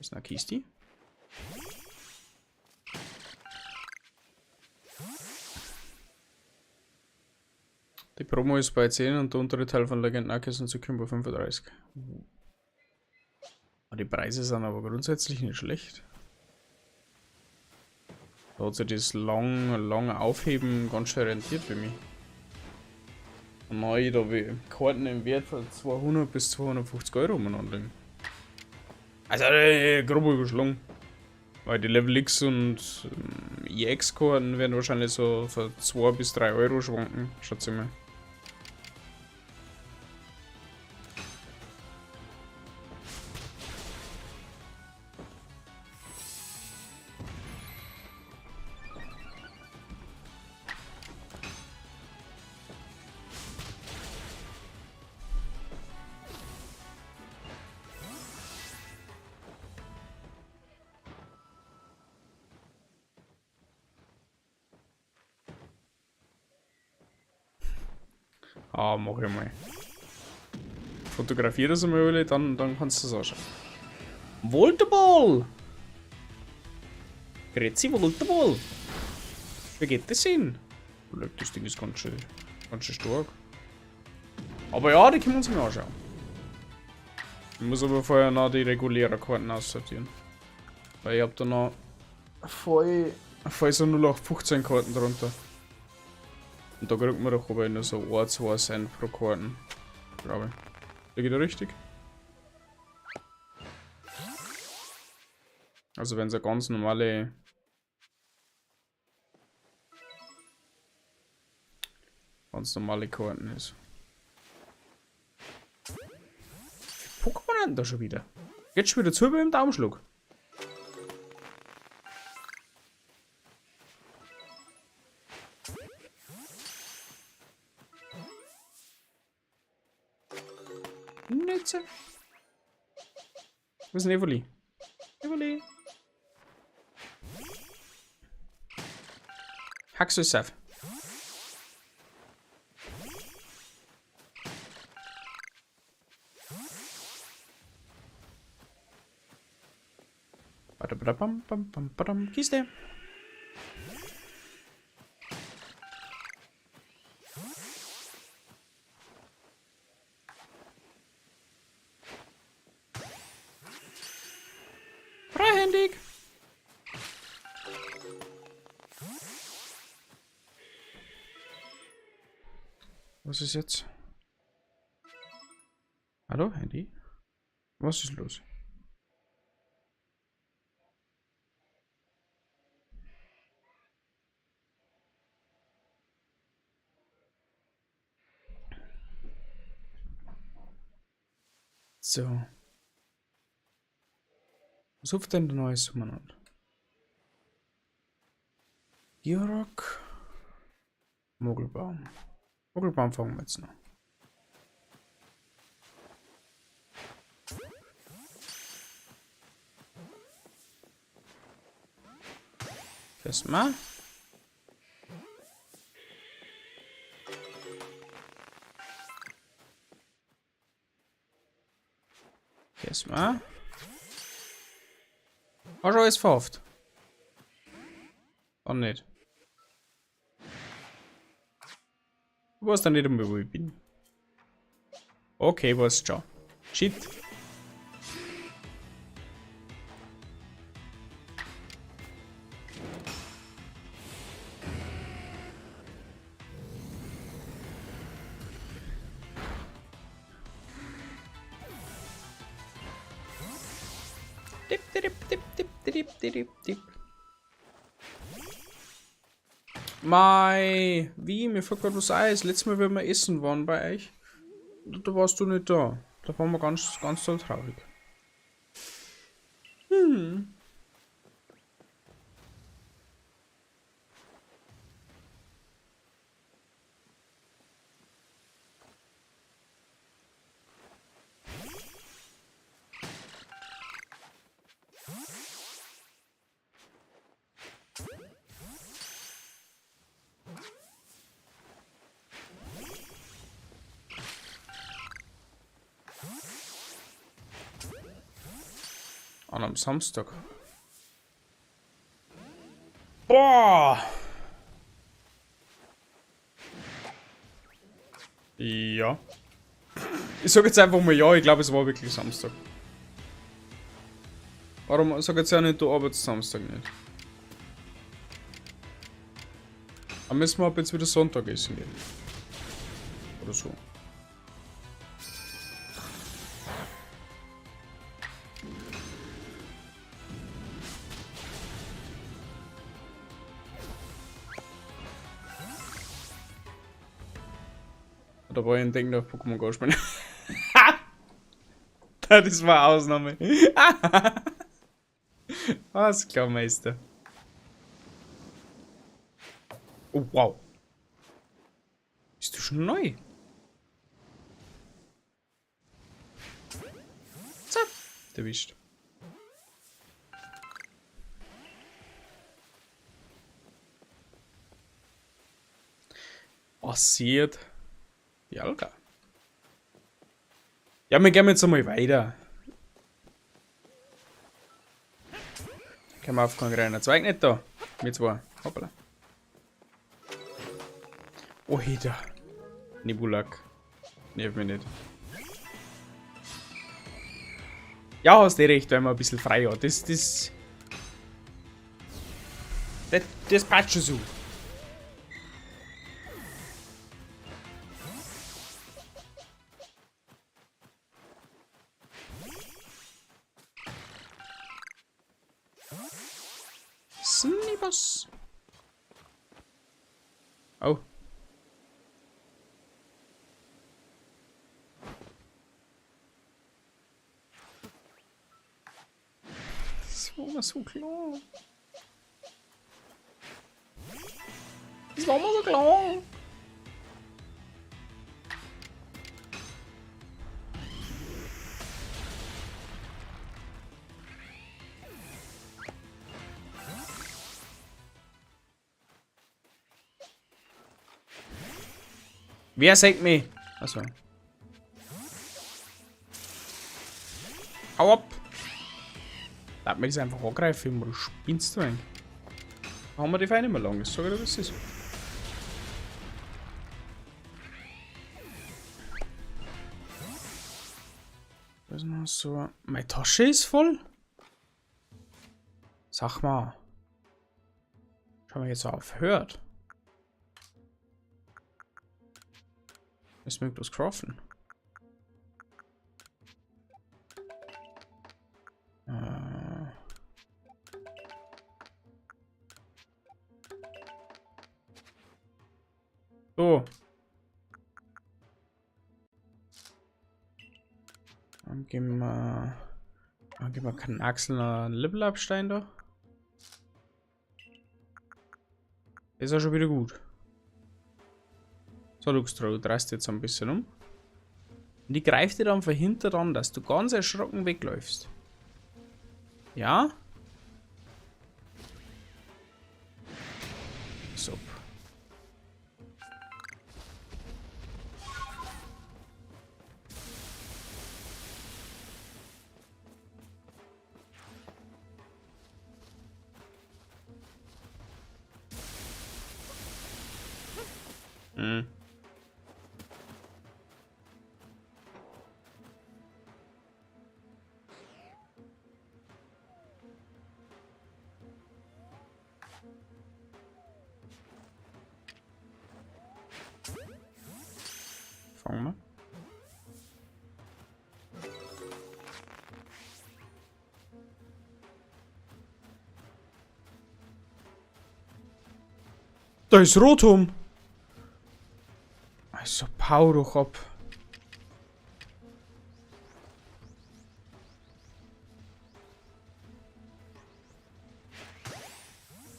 Ist eine Kiste? Die Promo ist bei 10 und der untere Teil von Legenden Arceus und Succumb bei 35. Die Preise sind aber grundsätzlich nicht schlecht. Da hat sich das lang Aufheben ganz schön rentiert für mich. Und neu da wie Karten im Wert von 200 bis 250 Euro umeinander liegen. Also grob überschlagen. Weil die Level X und EX-Karten werden wahrscheinlich so für 2 bis 3 Euro schwanken, schätze ich mal. Ah, mach ich mal. Fotografiere das einmal alle, dann kannst du das anschauen. Volteball! Grüezi, Volteball! Wie geht das denn? Das Ding ist ganz schön stark. Aber ja, die können wir uns mal anschauen. Ich muss aber vorher noch die regulären Karten aussortieren. Weil ich hab da noch voll so 0815 Karten drunter. Und da kriegt man doch aber nur so 1, 2 Cent pro Karten. Glaube ich. Liege ich da richtig? Also wenn es eine ganz normale Karten ist. Pokémon da schon wieder. Geht schon wieder zu beim Daumenschlag. Nütze. Wo ist denn Evoli? Evoli. Hackst du es? Kiste. Freihändig. Was ist jetzt? Hallo, Handy? Was ist los? So. Was ruft denn der neue Summonant? Georg. Mogelbaum. Mogelbaum fangen wir jetzt noch. Erstmal. Erstmal. Hast du alles verhofft? Oh, nicht. Du weißt dann nicht einmal, wo ich bin. Okay, weißt schon. Shit. Dip, dip, dip, dip, dip, dip, dip. Mei, wie? Mir fällt grad was ein. Das letzte Mal, wenn wir essen waren bei euch, da warst du nicht da. Da waren wir ganz, ganz toll traurig. An am Samstag. Boah! Ja. Ich sag jetzt einfach mal ja, ich glaube, es war wirklich Samstag. Warum sag jetzt ja nicht, du arbeitest Samstag nicht? Dann müssen wir ab jetzt wieder Sonntag essen gehen. Oder so. Da war ich und denke, Pokémon Go spielen. Das war eine Ausnahme. Was, Klarmeister. Oh, wow. Bist du schon neu? Zack, erwischt. Passiert. Dialga. Ja, wir gehen jetzt einmal weiter. Können wir auf keinen kleinen Zweig nicht da. Wir zwei. Hoppala. Oh, da. Nebulak. Nerv mich nicht. Ja, hast du recht, wenn man ein bisschen frei hat. Das passt schon so. Snipers. Oh. Das war immer so klar. Das war immer so klar. Wer sagt mich? Achso. Hau ab! Darf mir das einfach angreifen, du spinnst du eigentlich? Haben wir die Feine nicht mehr lang, das sag ich dir, was es ist. Was noch so? Meine Tasche ist voll? Sag mal. Schauen wir jetzt auf. Hört. Müssen wir bloß craften. So. Dann gehen wir. Dann gehen wir keinen Axel einen Lippelabstein da. Ist ja schon wieder gut. So, Luxtro, du drehst jetzt ein bisschen um. Und die greift dir dann von hinten an, dass du ganz erschrocken wegläufst. Ja? So. Hm. Fangen wir. Da ist Rotom. Also, pau doch ab.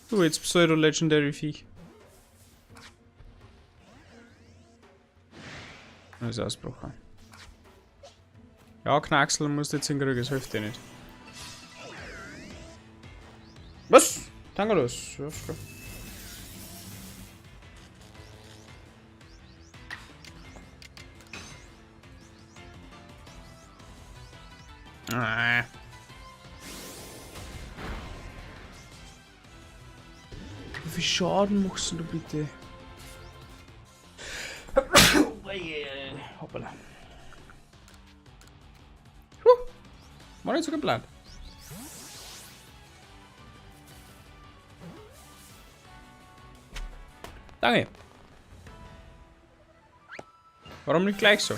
Du, jetzt Pseudo-Legendary Viech. Das ist Ausbruch. Ja, Knacksel musst du jetzt hinkriegen, das hilft dir nicht. Was? Tangalos. Ja, ist klar. Ah. Wie viel Schaden machst du bitte? Hoppala. Huh. War nicht so geplant. Danke. Warum nicht gleich so?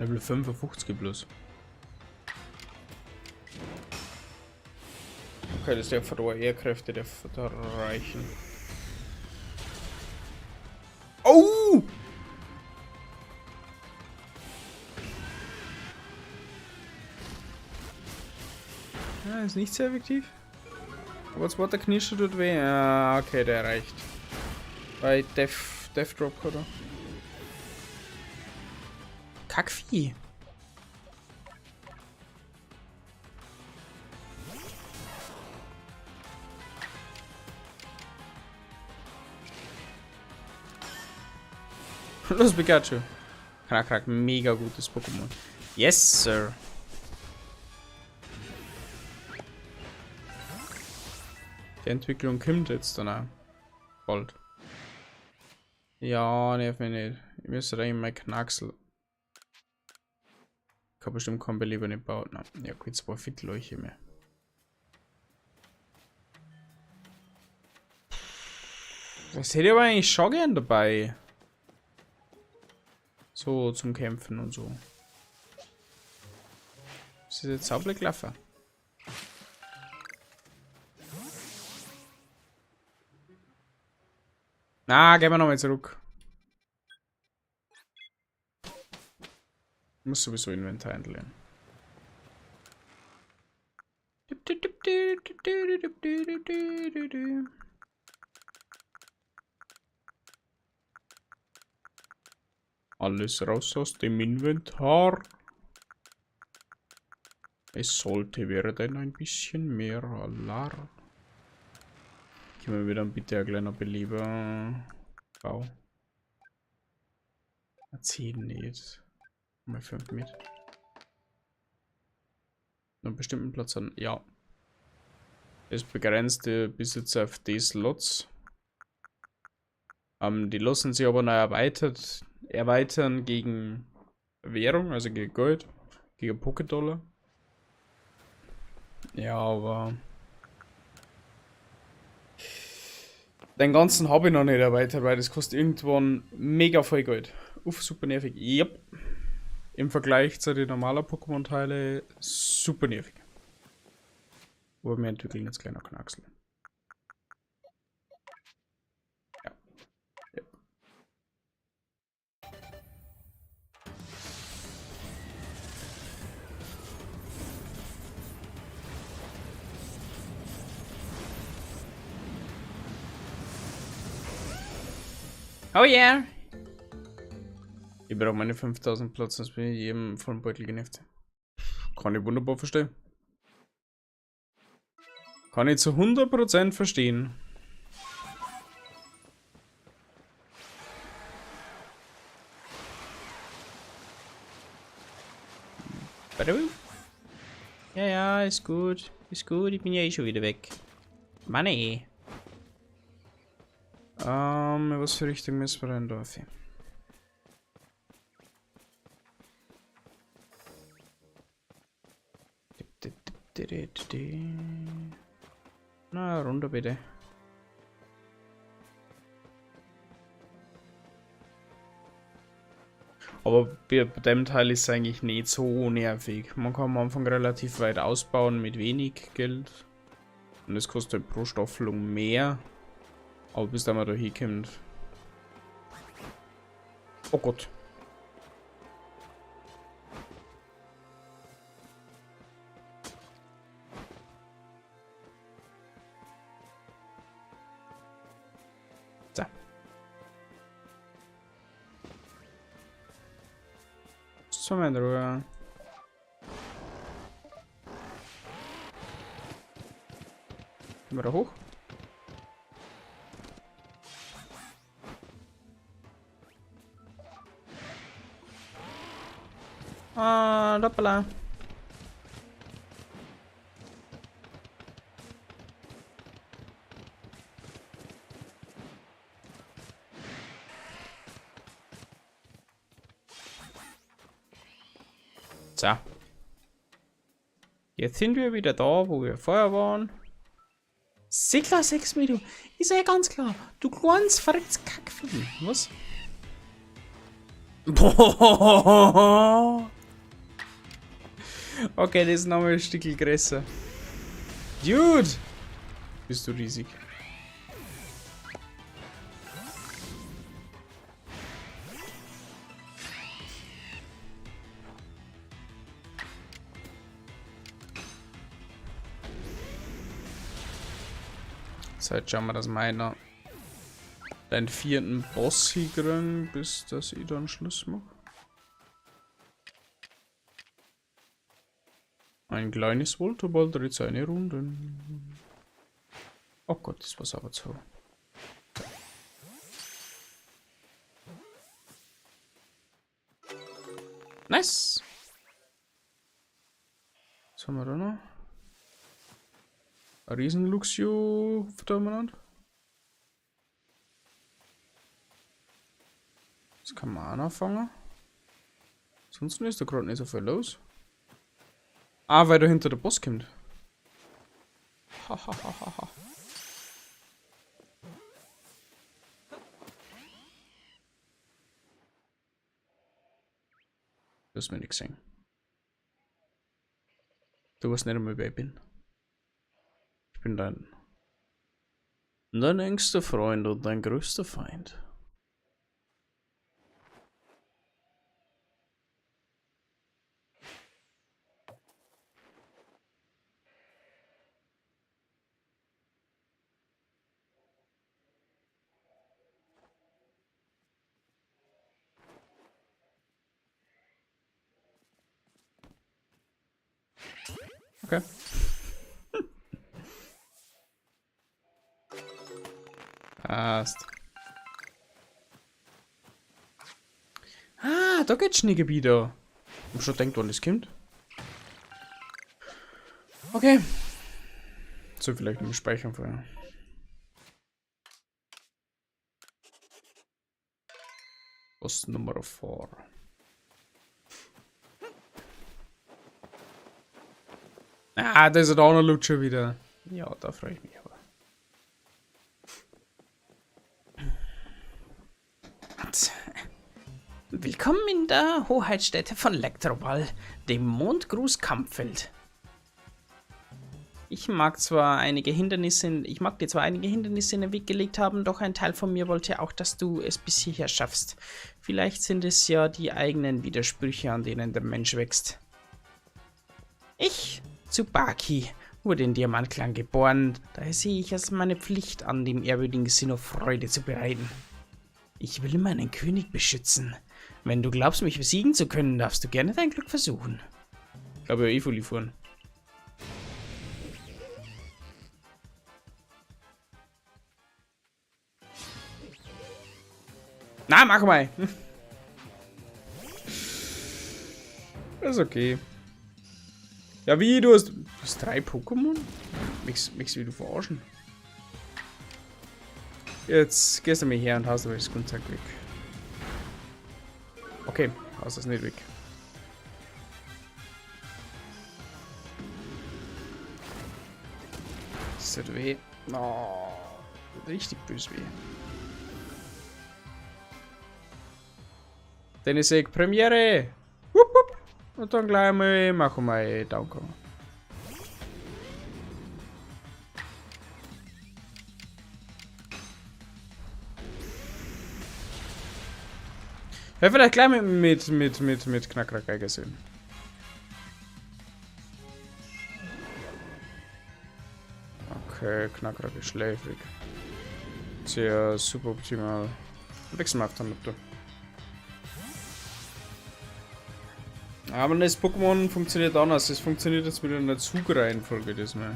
Level 55 bloß. Okay, das darf da Ehrkräfte darf da reichen. Oh! Ja, ist nicht sehr effektiv. Aber zweiter Knirscher tut weh. Ah, okay, der reicht. Bei Death Drop, oder? Kackvieh. Los, Pikachu. Knakrack, mega gutes Pokémon. Yes, Sir. Die Entwicklung kommt jetzt dann auch. Bald. Ja, nerv mich nicht. Ich müsste eigentlich mal Knacksel. Ich hab bestimmt keinen Beleber nicht gebaut. Na, ja, gut, zwei Fittleuche mehr. Das hätte ich aber eigentlich schon gern dabei. So, zum Kämpfen und so. Das ist jetzt sauber gelaufen. Na, gehen wir nochmal zurück. Ich muss sowieso Inventar entleeren. Alles raus aus dem Inventar. Es sollte werden ein bisschen mehr Alarm. Können wir wieder bitte ein kleiner Beleber. Bau. 10 nicht. Mal 5 mit. Noch einen bestimmten Platz an. Ja. Es begrenzte Besitzer auf die Slots. Die lassen sich aber noch erweitern gegen Währung, also gegen Gold, gegen Pokédollar. Ja, aber den ganzen habe ich noch nicht erweitert, weil das kostet irgendwann mega viel Geld. Uff, super nervig. Yep. Im Vergleich zu den normalen Pokémon-Teile super nervig. Aber wir entwickeln jetzt gleich noch Knacksel. Ja. Yep. Oh yeah! Ich brauche meine 5000 Platz, sonst bin ich jedem vollen Beutel genervt. Kann ich wunderbar verstehen. Kann ich zu 100% verstehen. Ja, ja, ist gut. Ist gut, ich bin ja eh schon wieder weg. Mann ey. Was für Richtung müssen wir denn da? Na, runter bitte. Aber bei dem Teil ist es eigentlich nicht so nervig. Man kann am Anfang relativ weit ausbauen mit wenig Geld. Und es kostet pro Staffelung mehr. Aber bis da man da hinkommt. Oh Gott. So. So, meine Ruhe. Gehen wir da hoch? Ah, hoppala. So. Jetzt sind wir wieder da, wo wir vorher waren. Sickler 6 Meter. Ist ja ganz klar. Du kleines verrücktes Kackvieh. Was? Boah. Okay, das ist nochmal ein Stück größer. Dude! Bist du riesig. So, jetzt schauen wir, dass meiner den vierten Boss hinkriegen, bis dass ich dann Schluss mache. Ein kleines Voltoball dreht seine Runden. Oh Gott, das war's aber zu. Nice! Was haben wir da noch? Ein Riesen-Luxio umeinander. Das kann man auch noch fangen. Ansonsten ist da gerade nicht so viel los. Ah, weil da hinter der Boss kommt. Hahaha. Du hast mich nicht gesehen. Du weißt nicht einmal, wer ich bin. Ich bin dein engster Freund und dein größter Feind. Okay. Passt. Ah, da geht's Schneegebiet da. Ich hab schon gedacht, wann das kommt. Okay. So, vielleicht mit dem Speichern vorher. Boss Nummer 4. Ah, da ist der auch noch schon wieder. Ja, da freue ich mich aber.
Willkommen in der Hoheitsstätte von Lektroball, dem Mondgruß-Kampffeld. Ich mag zwar einige Hindernisse in, ich mag dir zwar einige Hindernisse in den Weg gelegt haben, doch ein Teil von mir wollte auch, dass du es bis hierher schaffst. Vielleicht sind es ja die eigenen Widersprüche, an denen der Mensch wächst. Ich, Tsubaki, wurde in Diamantklang geboren, daher sehe ich es meine Pflicht an, dem ehrwürdigen Sinnoh Freude zu bereiten. Ich will meinen König beschützen. Wenn du glaubst, mich besiegen zu können, darfst du gerne dein Glück versuchen.
Ich glaube, ja, eh voll fahren. Na, mach mal! Ist okay. Ja, wie? Du hast 3 Pokémon? Möchtest du verarschen? Jetzt gehst du mir her und haust aber das Grundzeug weg. Okay, haust das nicht weg. Das tut weh. Oh, richtig böse weh. Dennis Egg Premiere! Wupp, wupp. Und dann gleich mal machen wir Downcomer. Ja, vielleicht gleich mit Knakrack gesehen. Okay, Knakrack ist schläfrig. Sehr super optimal. Wechseln wir auf Tornupto. Aber das Pokémon funktioniert anders. Es funktioniert jetzt wieder in der Zugreihenfolge diesmal.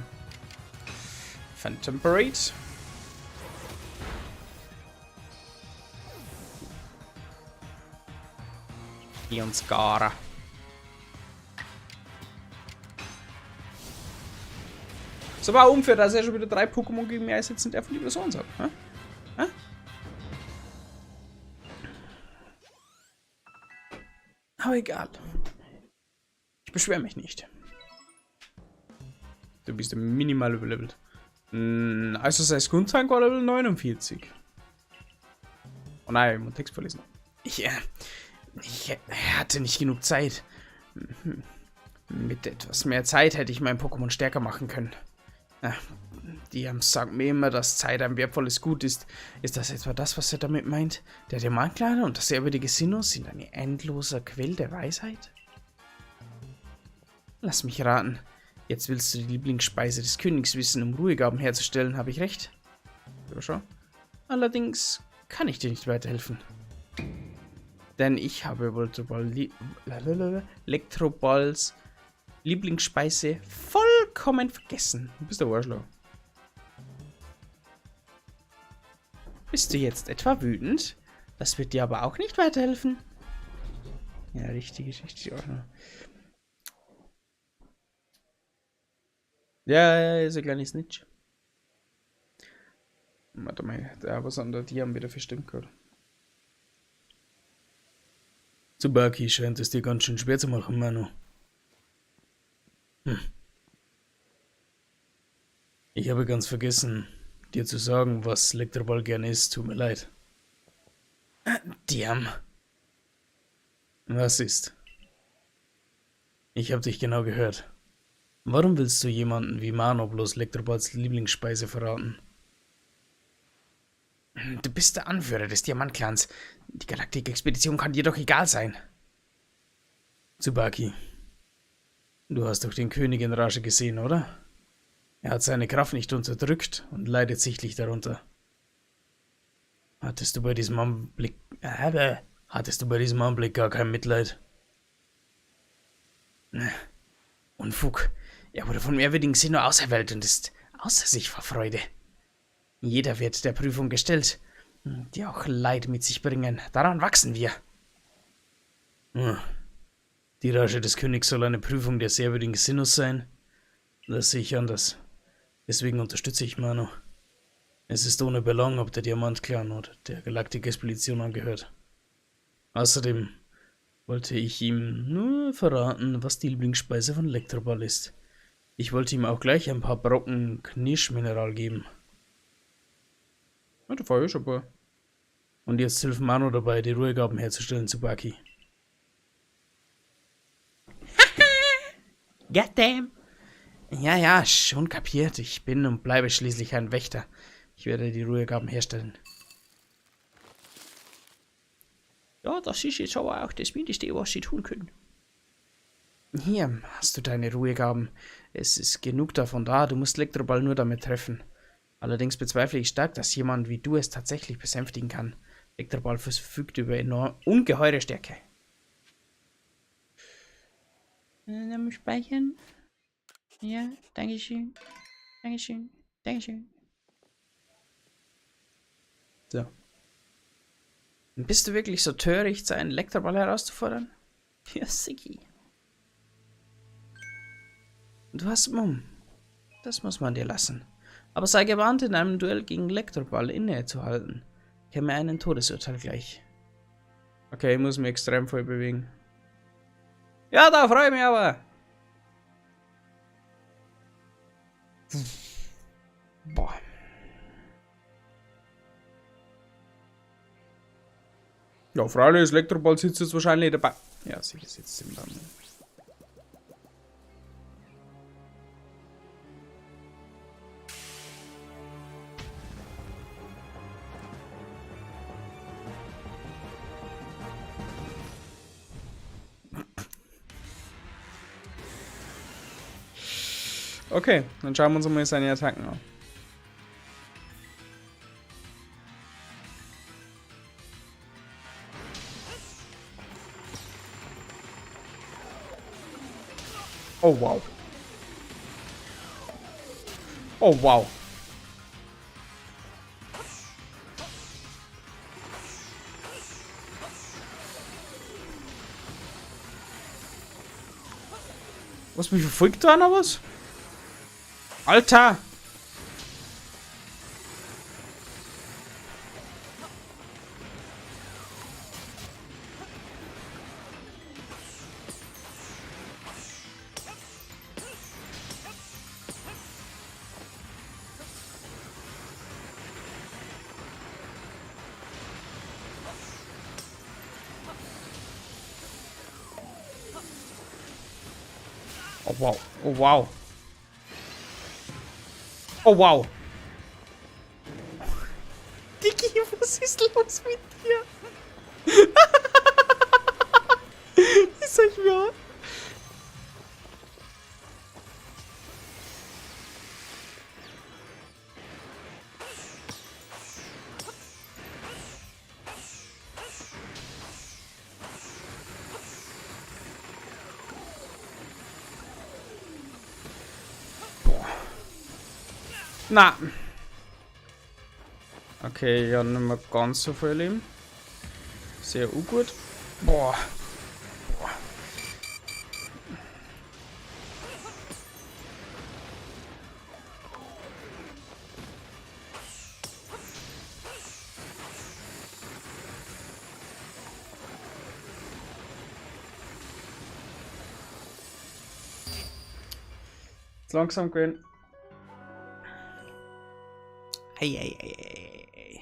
Phantom Parade.
Skara.
So war unfair, dass er schon wieder 3 Pokémon gegen mich einsetzen darf und ich so eins hab. Hä? Hä? Aber egal. Ich beschwere mich nicht. Du bist minimal überlevelt. Also sein Skuntank war Level 49. Oh nein, ich muss Text verlesen.
Ich hatte nicht genug Zeit. Mit etwas mehr Zeit hätte ich mein Pokémon stärker machen können. Die sagen mir immer, dass Zeit ein wertvolles Gut ist. Ist das etwa das, was er damit meint? Der Diamantclan und das ehrwürdige Sinnoh sind ein endloser Quell der Weisheit? Lass mich raten. Jetzt willst du die Lieblingsspeise des Königs wissen, um Ruhegaben herzustellen, habe ich recht? Ja, schon. Allerdings kann ich dir nicht weiterhelfen. Denn ich habe Elektroballs Lieblingsspeise vollkommen vergessen. Du bist der Arschloch. Bist du jetzt etwa wütend? Das wird dir aber auch nicht weiterhelfen. Ja, richtig, richtig, Arschloch. Ja, ja, ist ein kleines Snitch. Warte mal, da was an der die haben wieder verstimmt gehört.
Tsubaki scheint es dir ganz schön schwer zu machen, Manu. Ich habe ganz vergessen, dir zu sagen, was Elektroball gerne isst. Tut mir leid.
Diam.
Was ist? Ich hab dich genau gehört. Warum willst du jemanden wie Mano bloß Elektroballs Lieblingsspeise verraten?
Du bist der Anführer des Diamantclans. Die Galaktik-Expedition kann dir doch egal sein.
Tsubaki, du hast doch den König in Rage gesehen, oder? Er hat seine Kraft nicht unterdrückt und leidet sichtlich darunter. Hattest du bei diesem Anblick, hattest du bei diesem Anblick gar kein Mitleid?
Unfug. Er wurde vom ehrwürdigen Sinnoh auserwählt und ist außer sich vor Freude. Jeder wird der Prüfung gestellt, die auch Leid mit sich bringen. Daran wachsen wir.
Die Rage des Königs soll eine Prüfung des ehrwürdigen Sinnohs sein? Das sehe ich anders. Deswegen unterstütze ich Mano. Es ist ohne Belang, ob der Diamantclan oder der Galaktik-Expedition angehört. Außerdem wollte ich ihm nur verraten, was die Lieblingsspeise von Elektroball ist. Ich wollte ihm auch gleich ein paar Brocken Knirschmineral geben.
Ja, da fahr ich schon ein paar.
Und jetzt hilft Mano dabei, die Ruhegaben herzustellen, Tsubaki.
Goddamn! Ja, ja, schon kapiert. Ich bin und bleibe schließlich ein Wächter. Ich werde die Ruhegaben herstellen. Ja, das ist jetzt aber auch das Mindeste, was sie tun können. Hier hast du deine Ruhegaben. Es ist genug davon da, du musst Elektroball nur damit treffen. Allerdings bezweifle ich stark, dass jemand wie du es tatsächlich besänftigen kann. Elektroball verfügt über enorm ungeheure Stärke. Dann speichern. Ja, dankeschön. Dankeschön. Dankeschön.
So.
Bist du wirklich so töricht, seinen Elektroball herauszufordern? Ja, Siki. Du hast Mumm. Das muss man dir lassen. Aber sei gewarnt, in einem Duell gegen Elektroball innezuhalten. Käme einen Todesurteil gleich.
Okay, ich muss mich extrem voll bewegen.
Ja, da freue ich mich aber. Boah.
Ja, freilich, das Elektroball sitzt jetzt wahrscheinlich dabei. Ja, sicher sitzt im Baum. Okay, dann schauen wir uns mal seine Attacken an. Oh, wow. Oh, wow. Was, mich verfolgt da einer was? Alter! Oh wow. Oh wow. Oh wow. Digi, was ist los mit dir? Ich sag ja. Boah. Na. Okay, ja, nicht mehr ganz so viel Leben. Sehr ungut. Boah. Boah. Langsam gehen. Hey, hey, hey, hey, hey.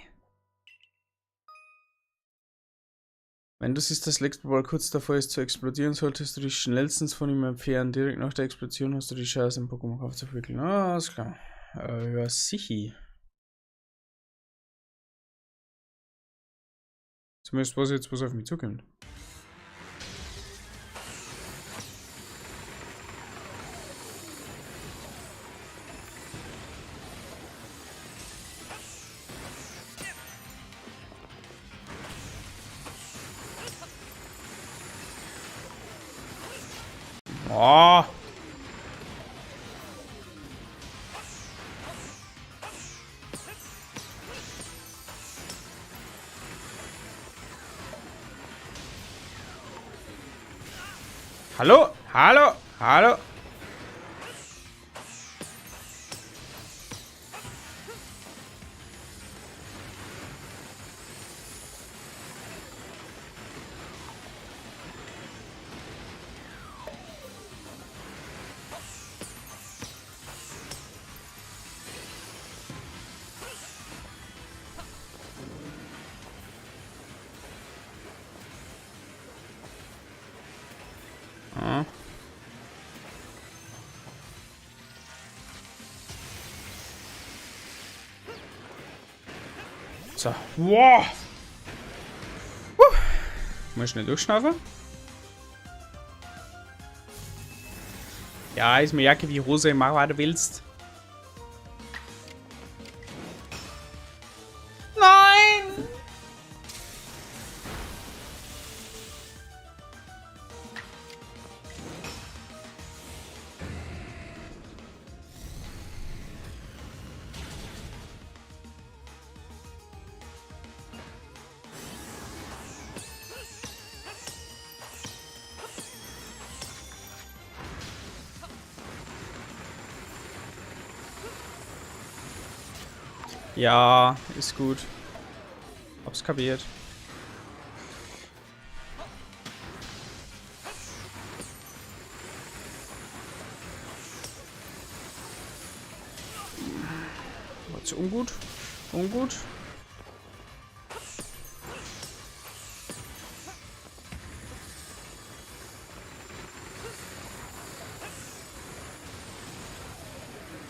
Wenn du siehst, dass Lexball kurz davor ist zu explodieren, solltest du dich schnellstens von ihm entfernen. Direkt nach der Explosion hast du die Chance, im Pokémon-Kampf zu verwickeln. Ah, ist klar. Ja, sichi. Zumindest weiß ich jetzt, was auf mich zukommt. Oh. Hallo, hallo, hallo. Ah. So. Wow. Mal schnell durchschnaufen. Ja, ist mir Jacke wie Hose, mach was du willst. Nein! Ja, ist gut. Hab's kapiert. War zu ungut. Ungut.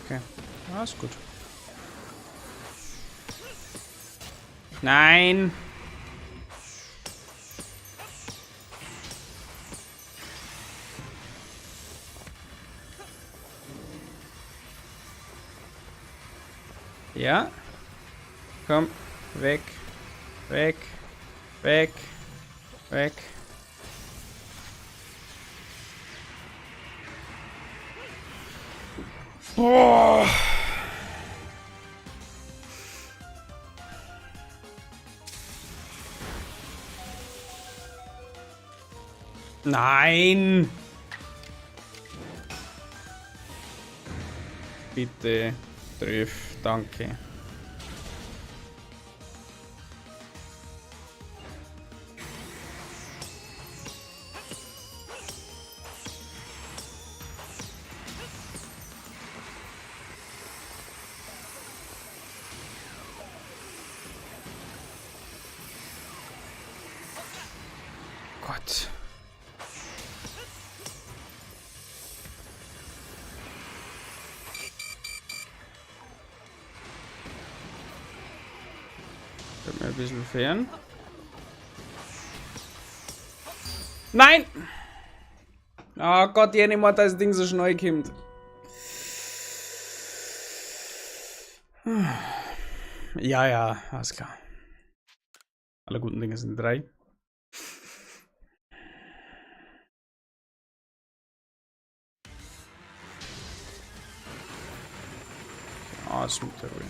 Okay. Ja, ist gut. Nein! Ja. Komm. Weg. Weg. Weg. Weg. Boah. Nein! Bitte triff, danke. Gott. Ein bisschen fern. Nein! Oh Gott, die nicht, dass das Ding so schnell kommt. Ja, ja, alles klar. Alle guten Dinge sind drei. Ah, ist mit der Ruhe.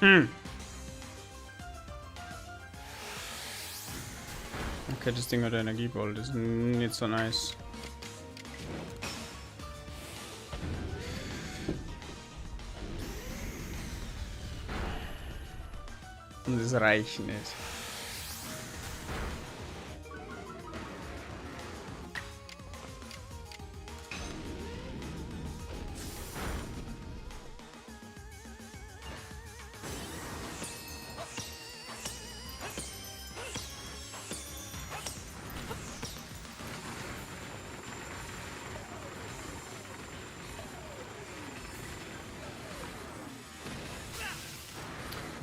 Hm. Okay, das Ding hat Energieball, das ist nicht so nice. Und es reicht nicht.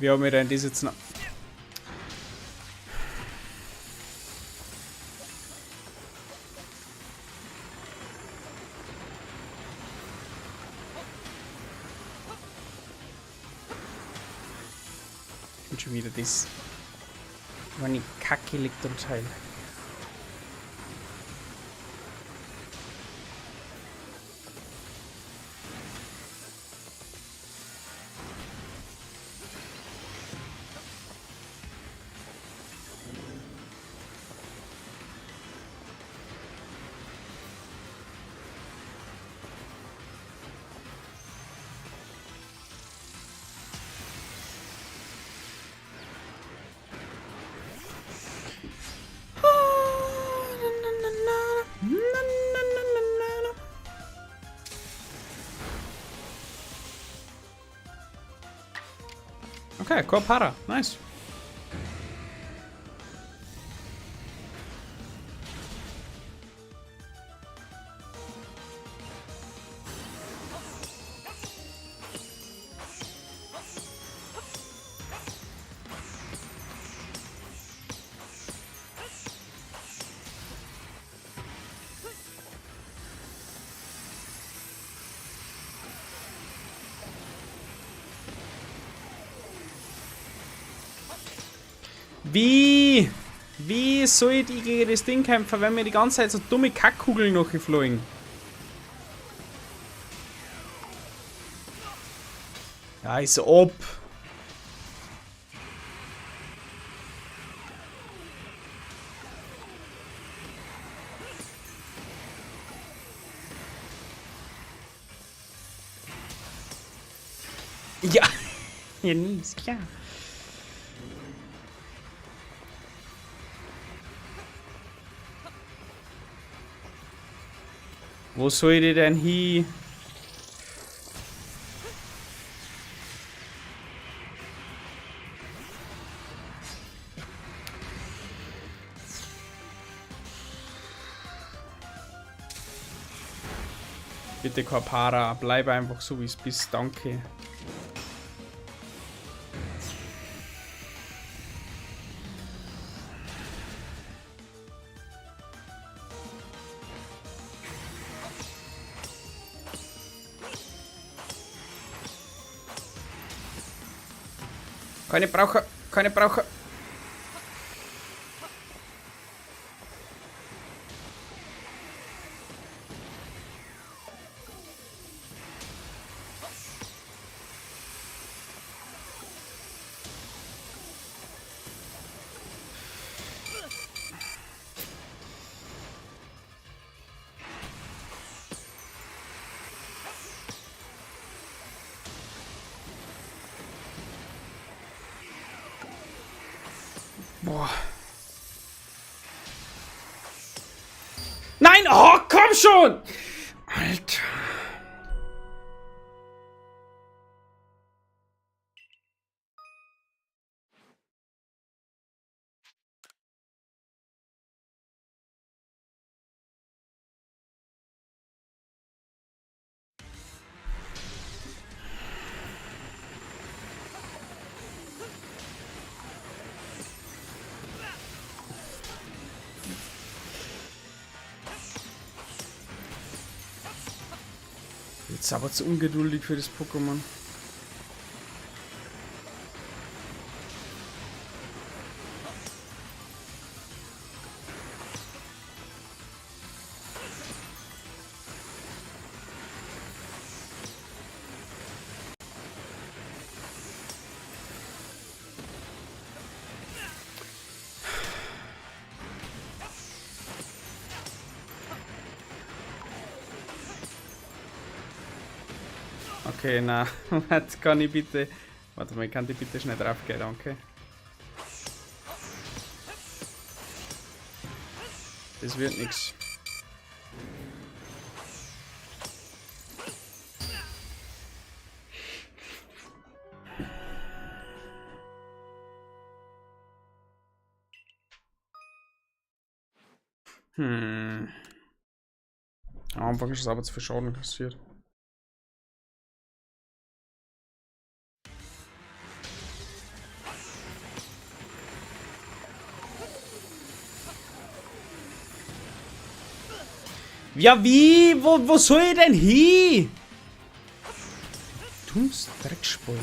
Wie haben wir denn das jetzt noch? Und schon wieder das. Meine Kacke Elektroteil. Okay, Korpara, nice. Wie? Wie soll ich gegen das Ding kämpfen, wenn mir die ganze Zeit so dumme Kackkugeln noch geflogen? Ja, ist ob. Ja, ja, nie, ist klar. Wo soll ich denn hin? Bitte Korpara, bleib einfach so wie es bist, danke. Keine Braucher, keine Braucher. Boah. Nein! Oh, komm schon! Alter. Jetzt aber zu ungeduldig für das Pokémon. Okay, na, jetzt kann ich bitte. Warte mal, kann die bitte schnell drauf gehen, danke. Das wird nix. Hm. Am Anfang ist es aber zu viel Schaden kassiert. Ja, wie? Wo soll ich denn hin? Dummes Dreckspoil.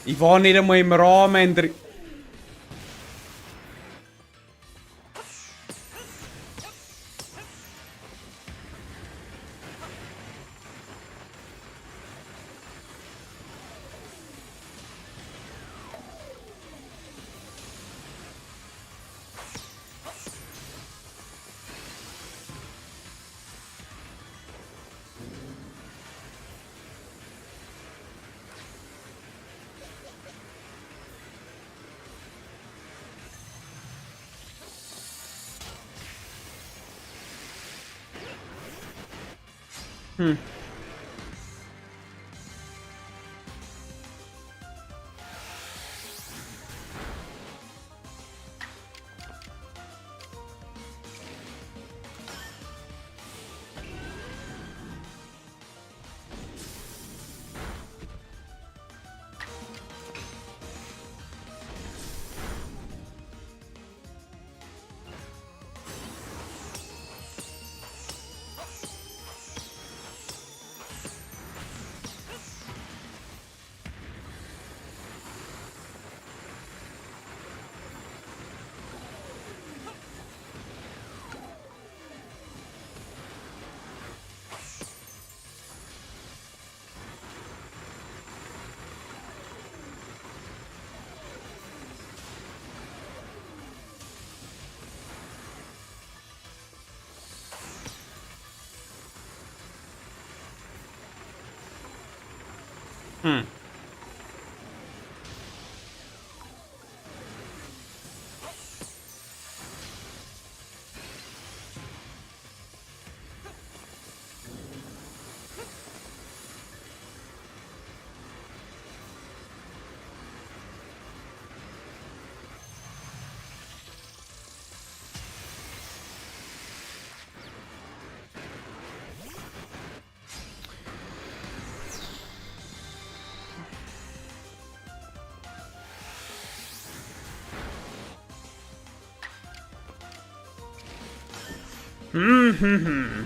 Ich war nicht einmal im Rahmen drin. Hm. Hm. Mhm.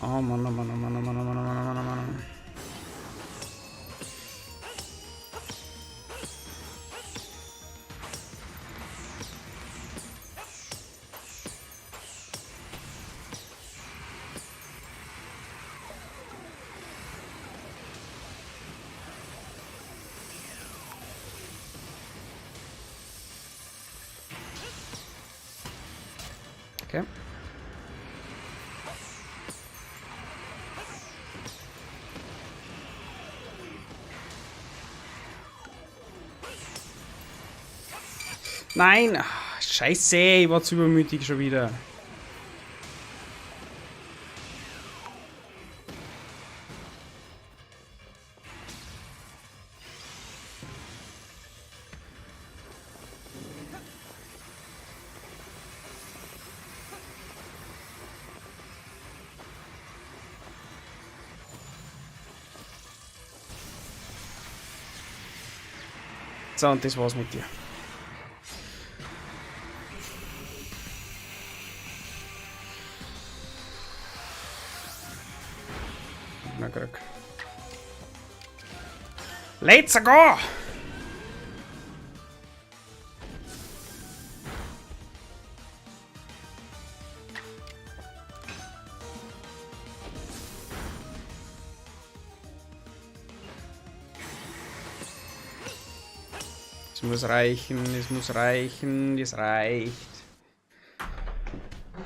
Oh Mann, oh Mann, oh Mann, oh Mann, oh Mann, oh Mann, oh Mann, oh Mann. Okay. Nein! Ach, scheiße, ich war zu übermütig schon wieder. So, und das war's mit dir. Na, krieg. Let's go! Es muss reichen, es muss reichen, es reicht.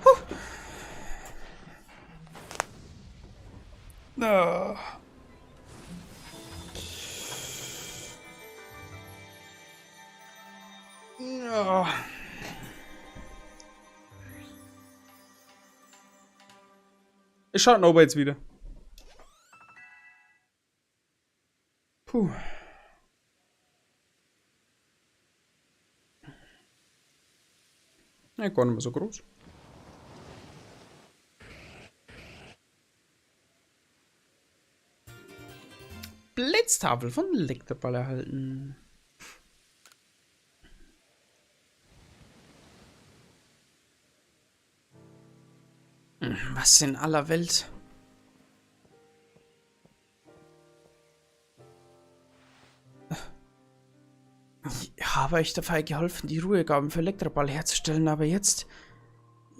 Huh. Ah. Ja. Es schaut aber jetzt wieder. Puh. Ja, gar nicht mehr so groß. Blitztafel von Elektroball erhalten. Was in aller Welt? Ich habe euch dabei geholfen, die Ruhegaben für Elektroball herzustellen, aber jetzt...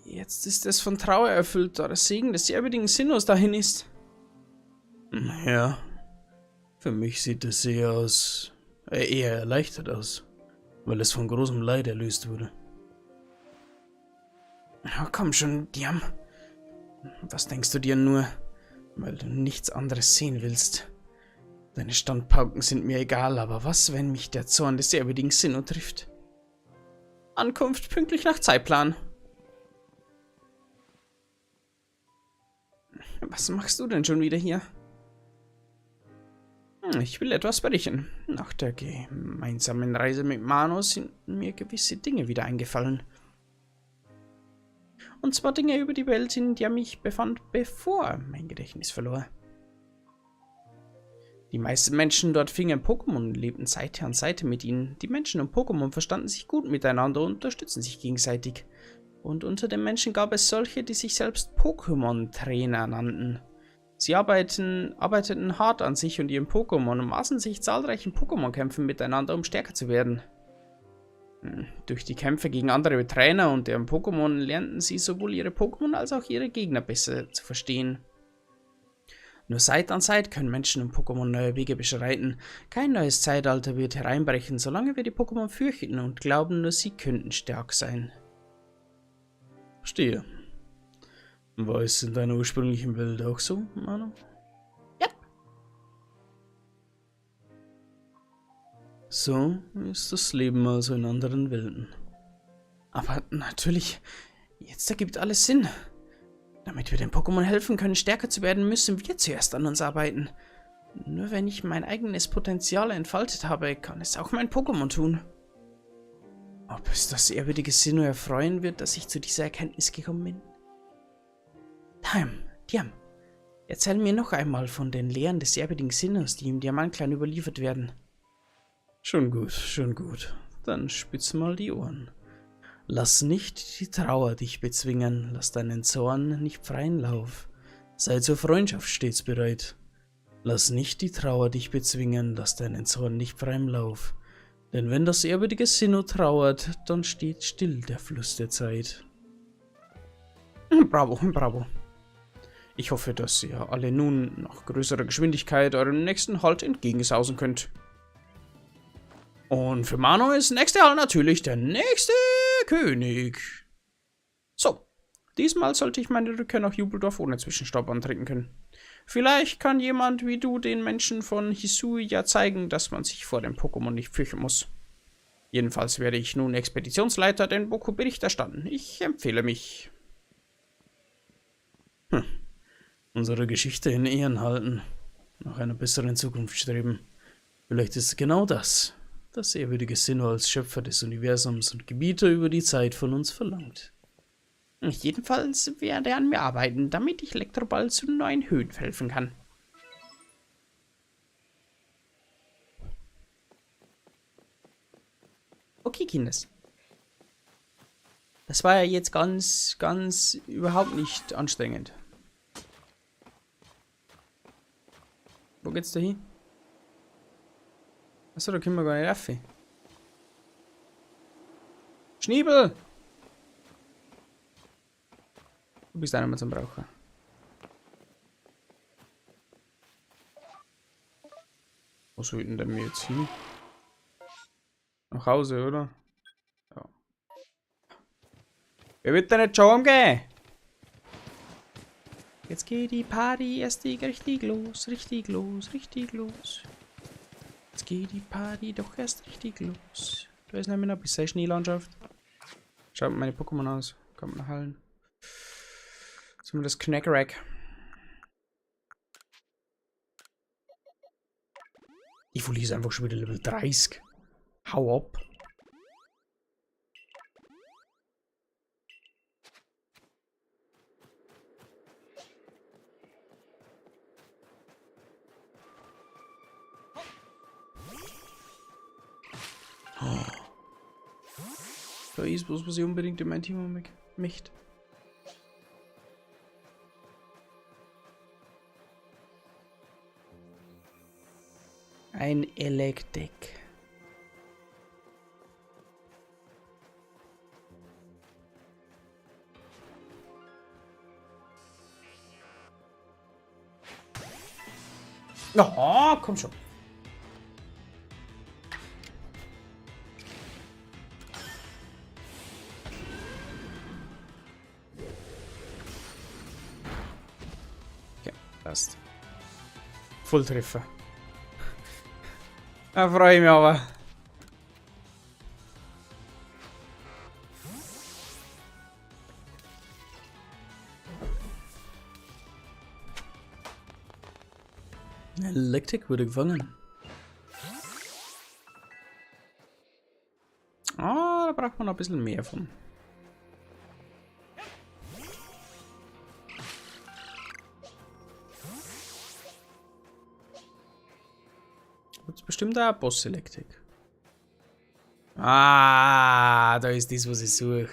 Jetzt ist es von Trauer erfüllt, da der Segen des ehrwürdigen Sinnohs dahin ist.
Ja, für mich sieht es eher erleichtert aus, weil es von großem Leid erlöst wurde.
Oh, komm schon, Diam. Was denkst du dir nur, weil du nichts anderes sehen willst? Deine Standpauken sind mir egal, aber was, wenn mich der Zorn des ehrwürdigen Sinnoh trifft? Ankunft pünktlich nach Zeitplan. Was machst du denn schon wieder hier? Ich will etwas berichten. Nach der gemeinsamen Reise mit Mano sind mir gewisse Dinge wieder eingefallen. Und zwar Dinge über die Welt, in der mich befand, bevor mein Gedächtnis verlor. Die meisten Menschen dort fingen Pokémon und lebten Seite an Seite mit ihnen. Die Menschen und Pokémon verstanden sich gut miteinander und unterstützten sich gegenseitig. Und unter den Menschen gab es solche, die sich selbst Pokémon-Trainer nannten. Sie arbeiteten hart an sich und ihren Pokémon und maßen sich zahlreichen Pokémon-Kämpfen miteinander, um stärker zu werden. Durch die Kämpfe gegen andere Trainer und deren Pokémon lernten sie sowohl ihre Pokémon als auch ihre Gegner besser zu verstehen. Nur Seite an Seite können Menschen und Pokémon neue Wege beschreiten. Kein neues Zeitalter wird hereinbrechen, solange wir die Pokémon fürchten und glauben, nur sie könnten stark sein.
Verstehe. War es in deiner ursprünglichen Welt auch so, Mano?
Ja.
So ist das Leben also in anderen Welten.
Aber natürlich, jetzt ergibt alles Sinn. Damit wir den Pokémon helfen können, stärker zu werden, müssen wir zuerst an uns arbeiten. Nur wenn ich mein eigenes Potenzial entfaltet habe, kann es auch mein Pokémon tun. Ob es das ehrwürdige Sinnoh erfreuen wird, dass ich zu dieser Erkenntnis gekommen bin? Diam, erzähl mir noch einmal von den Lehren des ehrwürdigen Sinnohs, die im Diamantclan überliefert werden. Schon gut, schon gut. Dann spitz mal die Ohren. Lass nicht die Trauer dich bezwingen, lass deinen Zorn nicht freien Lauf. Sei zur Freundschaft stets bereit. Lass nicht die Trauer dich bezwingen, lass deinen Zorn nicht freien Lauf. Denn wenn das ehrwürdige Sinnoh trauert, dann steht still der Fluss der Zeit. Bravo, bravo. Ich hoffe, dass ihr alle nun nach größerer Geschwindigkeit eurem nächsten Halt entgegensausen könnt. Und für Mano ist nächste Halt natürlich der nächste König. So, diesmal sollte ich meine Rückkehr nach Jubeldorf ohne Zwischenstopp antreten können. Vielleicht kann jemand wie du den Menschen von Hisui ja zeigen, dass man sich vor dem Pokémon nicht fürchten muss. Jedenfalls werde ich nun Expeditionsleiter den Boku Bericht erstatten. Ich empfehle mich. Unsere Geschichte in Ehren halten. Nach einer besseren Zukunft streben. Vielleicht ist genau das, das ehrwürdige Sinnoh als Schöpfer des Universums und Gebieter über die Zeit von uns verlangt. Jedenfalls werde er an mir arbeiten, damit ich Elektroball zu neuen Höhen verhelfen kann. Okay, Kinders. Das war ja jetzt ganz, ganz überhaupt nicht anstrengend. Wo geht's da hin? Achso, da können wir gar nicht rauf. Schniebel! Du bist einer mehr zum Brauchen. Wo sollten denn wir jetzt hin? Nach Hause, oder? Ja. Wer wird denn nicht schon umgehen? Jetzt geht die Party erst richtig los, richtig los, richtig los. Jetzt geht die Party doch erst richtig los. Da ist nämlich noch ein bisschen Schneelandschaft. Schaut meine Pokémon aus. Kommt nach Hallen. Jetzt haben wir das Knackrack. Ich verliere einfach schon wieder Level 30. Hau ab. Oh. Da ist was, was ich unbedingt in mein Team haben möchte. Ein Elektek. Oh, komm schon. Okay, passt. Volltreffer. Da freue ich mich aber. Elektek wurde gefangen. Ah, da braucht man noch ein bisschen mehr von. Gibt's bestimmt auch Boss Elektek. Ah, da ist das, was ich suche.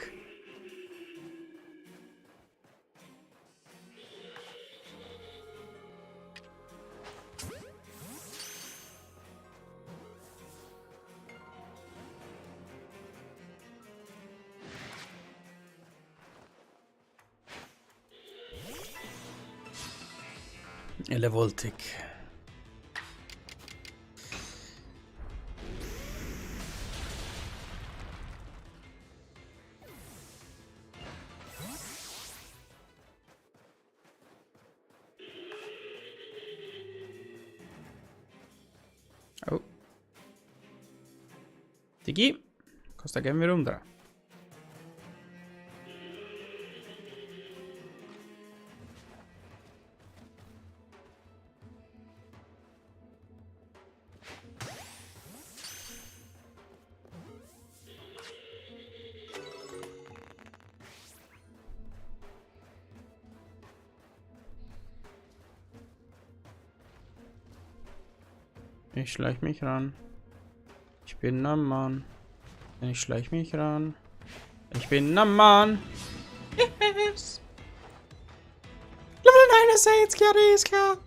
Elevoltik. Oh. Digi, kannst du gerne wieder umdrehen. Ich schleich mich ran. bin ein Mann. Ich schleich mich ran. Ich bin ein Mann. Yes. Level 69, ja, ist klar.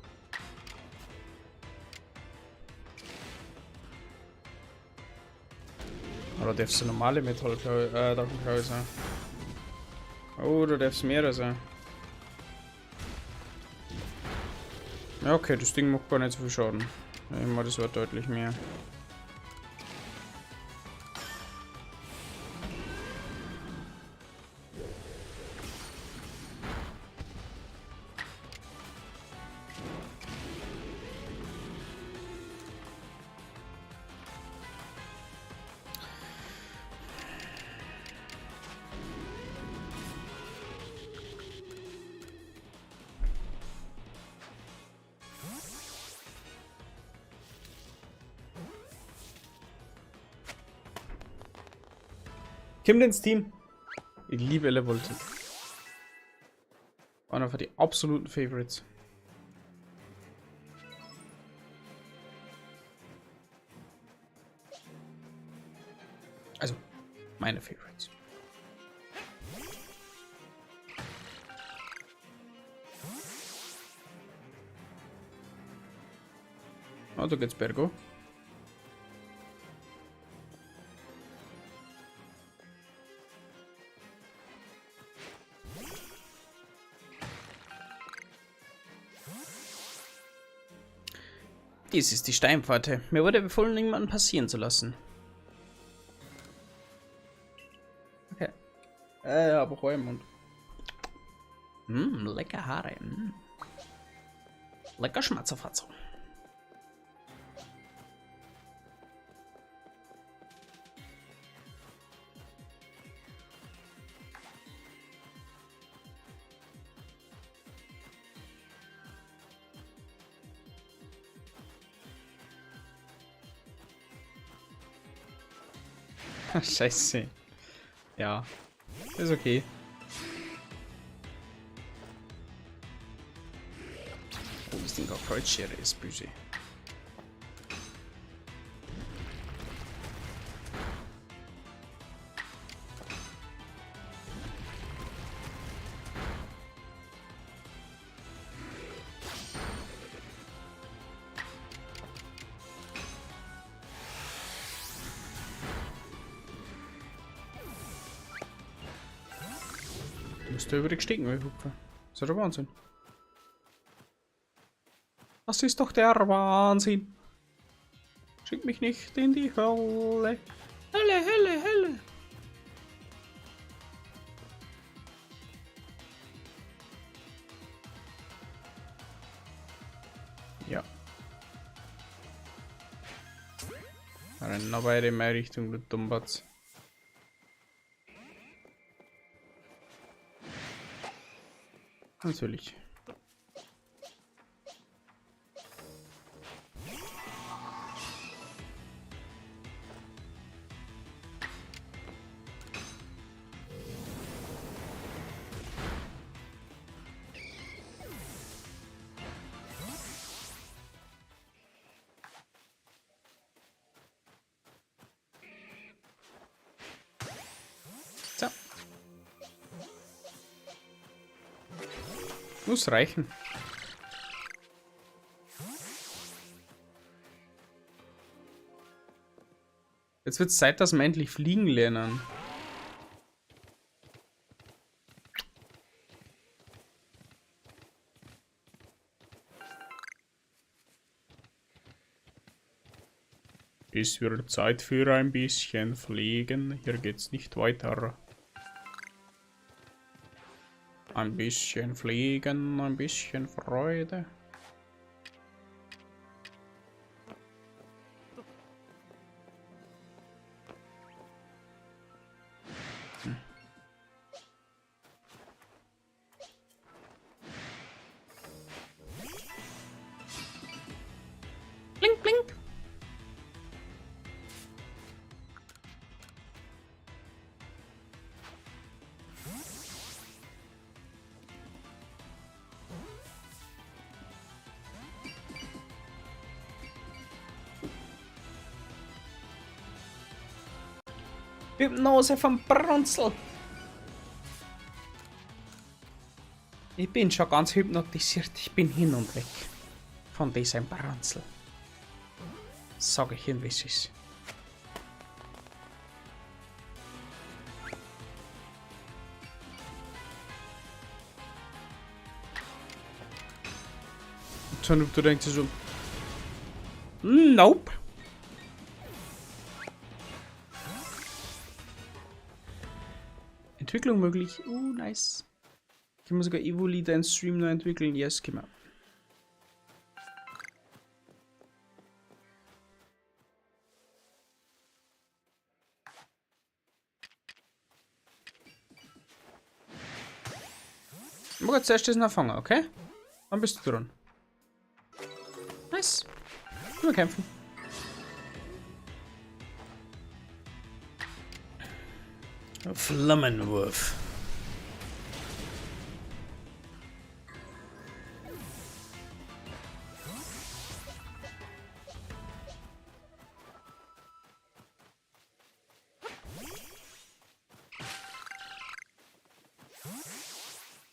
Oder darfst du normale Metallklaue, Drachenklaue sein? Oh, da darfst du mehrere sein. Ja, okay, das Ding macht gar nicht so viel Schaden. Ich meine, das war deutlich mehr. Kommt ins Team. Ich liebe Elevoltik. Einer von die absoluten Favorites. Also, meine Favorites. Oh, da geht's Bergo. Dies ist die Steinpforte. Mir wurde befohlen, niemanden passieren zu lassen. Okay. Aber Heu im Mund. Lecker Haare. Mm. Lecker Schmatzefatzo. Scheiße. Ja. Ist okay. Oh, das Ding auch Kreuzschere ist böse. Müsste über die Gestiegen hüpfen. Das ist der Wahnsinn. Das ist doch der Wahnsinn. Schick mich nicht in die Hölle. Hölle, Hölle, Hölle. Ja. Rennen beide in meine Richtung, du Dummbatz. Natürlich. So. Muss reichen. Jetzt wird's Zeit, dass wir endlich fliegen lernen. Es wird Zeit für ein bisschen fliegen. Hier geht's nicht weiter. Ein bisschen fliegen, ein bisschen Freude. Hm. Blink, blink.
Hypnose vom Brunzel. Ich bin schon ganz hypnotisiert. Ich bin hin und weg. Von diesem Brunzel. Sag ich ihm, wie es ist.
Du denkst dir so,
Nope. Entwicklung möglich. Oh, nice. Können wir sogar Evoli deinen Stream noch entwickeln? Yes, können wir. Ich mag jetzt zuerst das noch fangen, okay? Dann bist du dran. Nice. Können wir kämpfen.
Flammenwurf.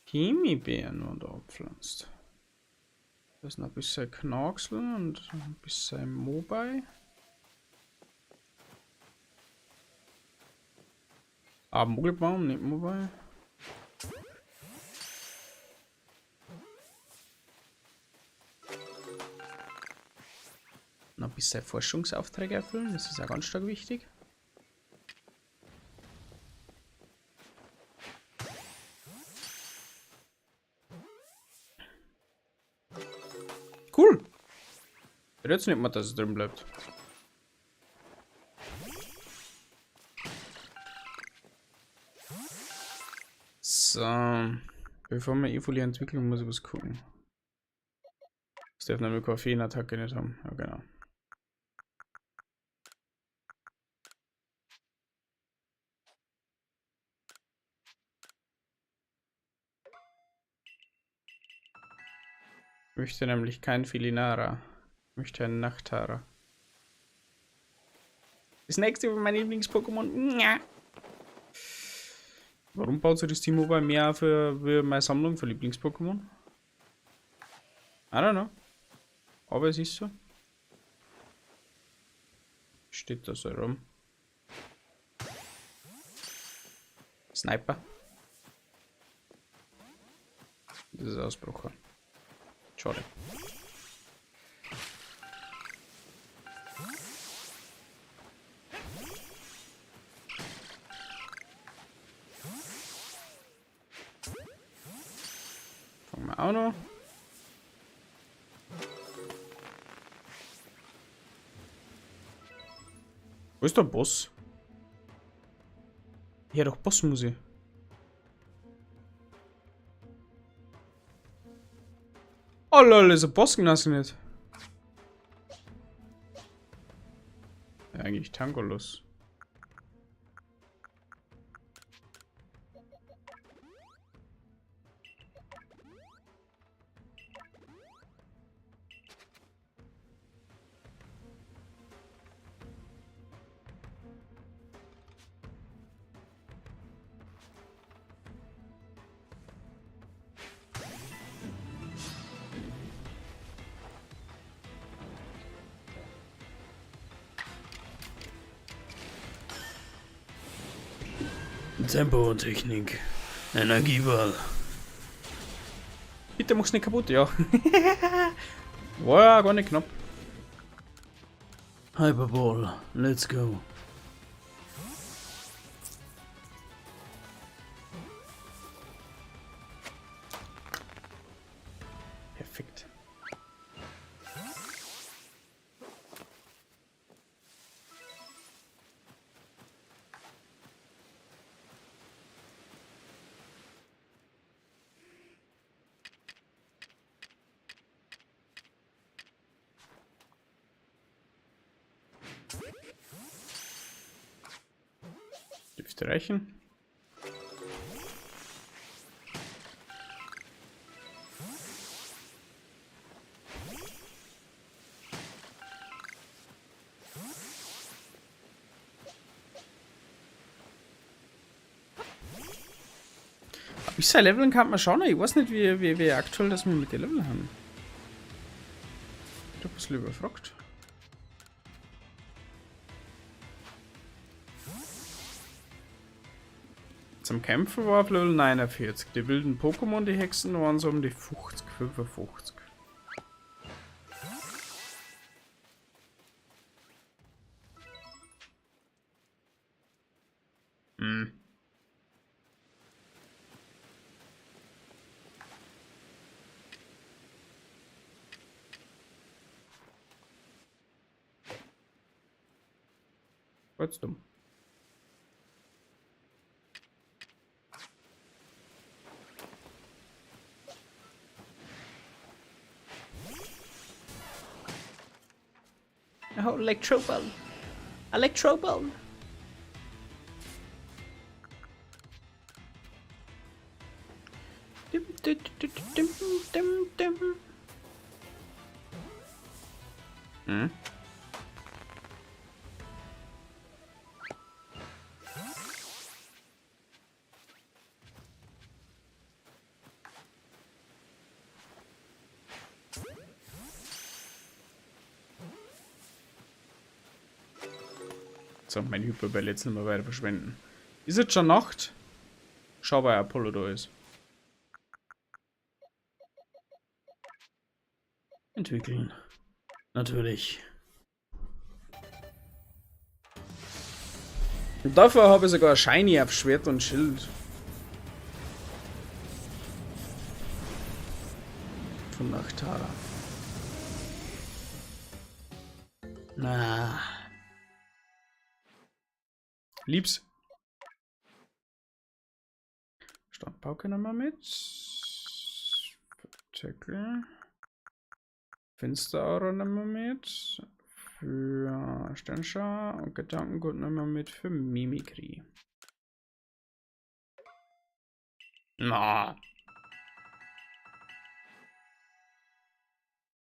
Chemiebeeren und abpflanzt. Das ist noch ein bisschen Knacksel und ein bisschen Mobile. Ah, Mogelbaum, nicht Mobile.
Noch ein bisschen Forschungsaufträge erfüllen, das ist auch ganz stark wichtig.
Cool. Jetzt nicht mal, dass es drin bleibt. So. Bevor wir Evoli entwickeln, muss ich was gucken. Das darf nämlich keine Feenattacke nicht haben. Ja, genau. Ich möchte nämlich kein Felinara. Ich möchte einen Nachtara.
Das nächste über mein Lieblings-Pokémon. Ja.
Warum baut sich das Team Mobile mehr für meine Sammlung für Lieblings-Pokémon? I don't know. Aber es ist so. Steht da so rum.
Sniper.
Das ist Ausbruch. Schade. Fangen wir auch noch. Wo ist der Boss?
Ja, doch, Bossmusik.
Oh lol, ist ein Boss gelassen nicht. Ja, eigentlich Tangolus.
Tempo und Technik. Energieball.
Bitte mach's nicht kaputt, ja. War ja gar nicht knapp.
Hyperball. Let's go.
Perfekt. Dürfte reichen. Bisschen leveln kann man schon, ich weiß nicht, wie aktuell das wir mit den Leveln haben. Ich bin ein bisschen überfragt. Zum Kämpfen war auf Level 49. Die wilden Pokémon, die Hexen, waren so um die 50, 55. Hm. Jetzt dumm.
Oh, Electroball. Electroball. Dim, dim, dim, dim, dim, dim.
Hm? So, mein Hyperball jetzt nicht mehr weiter verschwenden. Ist jetzt schon Nacht? Schau, weil Apollo da ist.
Entwickeln. Natürlich.
Und dafür habe ich sogar Shiny auf Schwert und Schild. Von Nachtara.
Na.
Lieb's. Standpauke nehmen wir mit. Tackle. Finsteraura nehmen wir mit. Für Sternschar und Gedankengut nehmen wir mit für Mimikry. Na.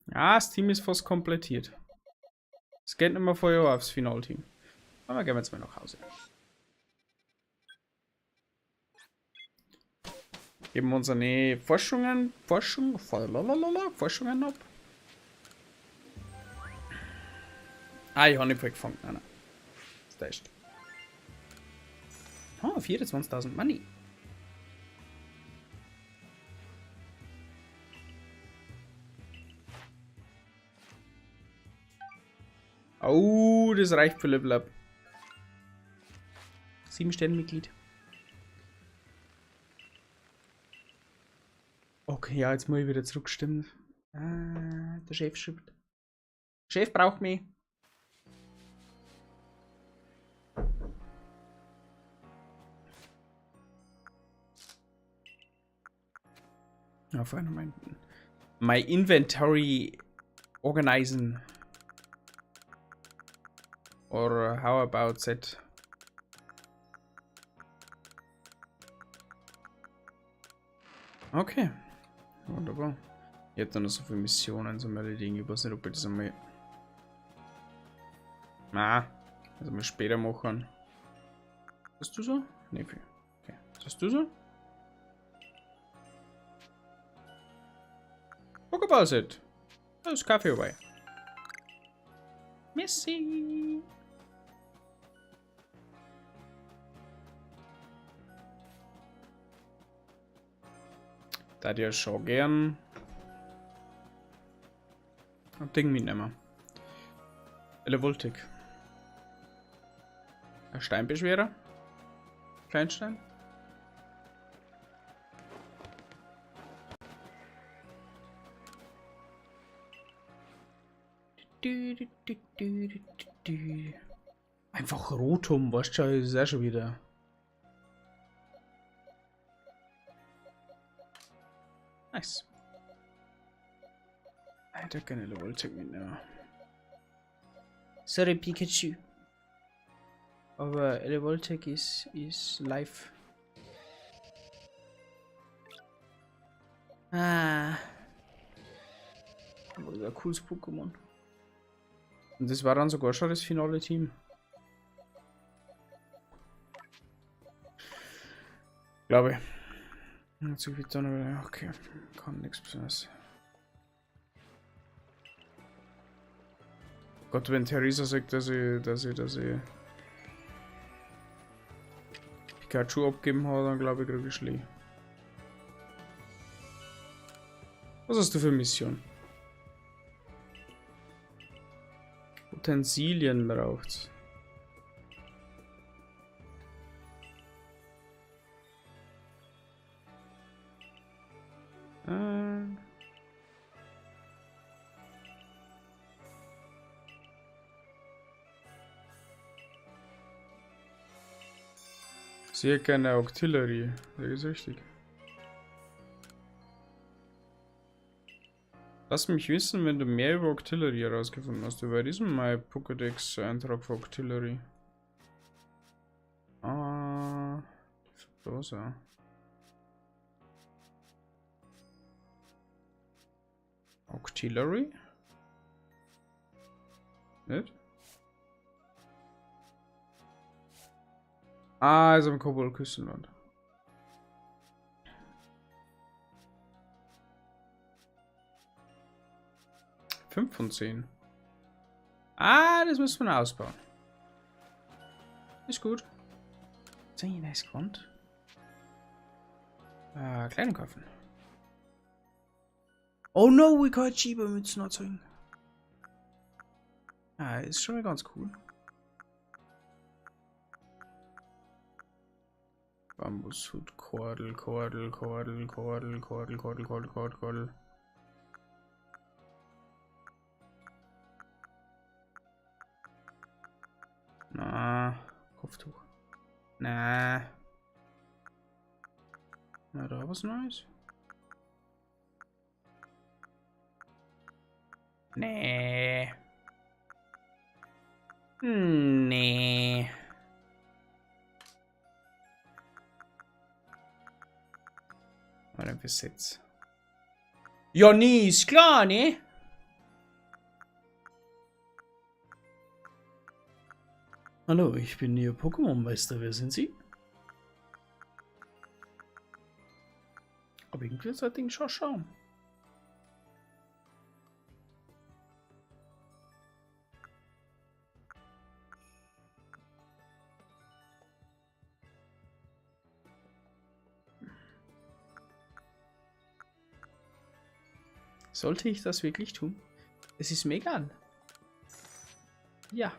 Ja, das Team ist fast komplettiert. Es geht nicht mehr vorher aufs Finalteam. Aber gehen wir jetzt mal nach Hause. Geben wir unsere Forschungen ab. Ah, ich habe nicht voll gefangen. Nein, nein. Das täuscht. Oh, 24.000 Money. Oh, das reicht für Level Up. 7 Sterne-Mitglied. Okay, ja, jetzt muss ich wieder zurückstimmen. Ah, der Chef schreibt. Chef braucht mich. Ja, vor allem mein Inventory organizen. Or how about that? Okay. Wunderbar. Ich hab dann noch so viele Missionen zum Erledigen. Ich weiß nicht, ob ich das einmal. Na, also mal später machen. Hast du so? Ne, viel. Okay. Hast du so? Pokéball-Set. Das ist Kaffee vorbei. Messi. Da ich ja schon gern ein Ding mitnehmen. Elevoltik. Ein Steinbeschwerer. Kleinstein. Einfach Rotom, weißt du, ist auch schon wieder. Nice. Alter, keine Elevoltik mitnehmen.
Sorry, Pikachu. Aber Elevoltik ist live. Ah. Aber das ist ein cooles Pokémon.
Und das war dann sogar schon das finale Team. Glaube ich. Okay, kann nichts Besonderes. Gott, wenn Theresa sagt, dass ich Pikachu abgeben habe, dann glaube ich, kriege ich Schlee. Was hast du für Mission? Utensilien braucht's. Sehr gerne Octillery. Das ist richtig. Lass mich wissen, wenn du mehr über Octillery herausgefunden hast. Über diesen mein Pokédex-Eintrag für Octillery. Ah, da so. Octillery? Nicht? Ah, ist am Koboldküstenland. 5 von 10. Ah, das müssen wir noch ausbauen. Ist gut. Ist eigentlich nice Grund. Kleidung kaufen. Oh no, ich kann Schiebermützen erzeugen. Ah, ist schon mal ganz cool. Bambushut, Kordel, Kordel, Kordel, Kordel, Kordel, Kordel, Kordel, Kordel, Kordel. Na, Kopftuch. Na. Na, da was Neues? Nee. Nee. Oder Besitz. Ja, nee, ist klar, ne?
Hallo, ich bin Ihr Pokémon-Meister. Wer sind Sie?
Aber irgendwie ist das Ding schon schauen. Sollte ich das wirklich tun? Es ist mir egal. Ja.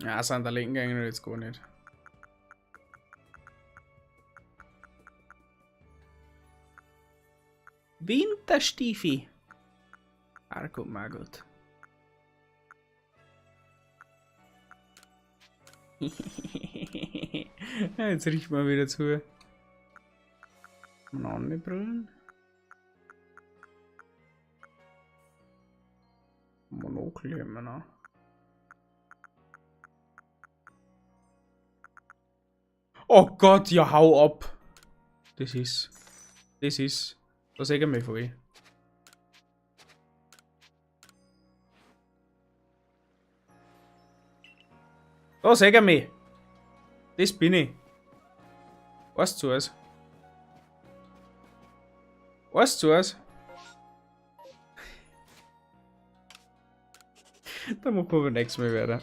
Ja, sind da gegangen jetzt gar nicht. Winterstiefel. Argo Magot. Ja, jetzt riecht man wieder zu. Brillen. Monokel immer noch. Oh Gott, ja, hau ab. Das ist. Das ist. Da sag ich mir voll. Da sag ich mich. Das bin ich. Was zu was? Was zu was? Da machen wir beim nächsten Mal weiter.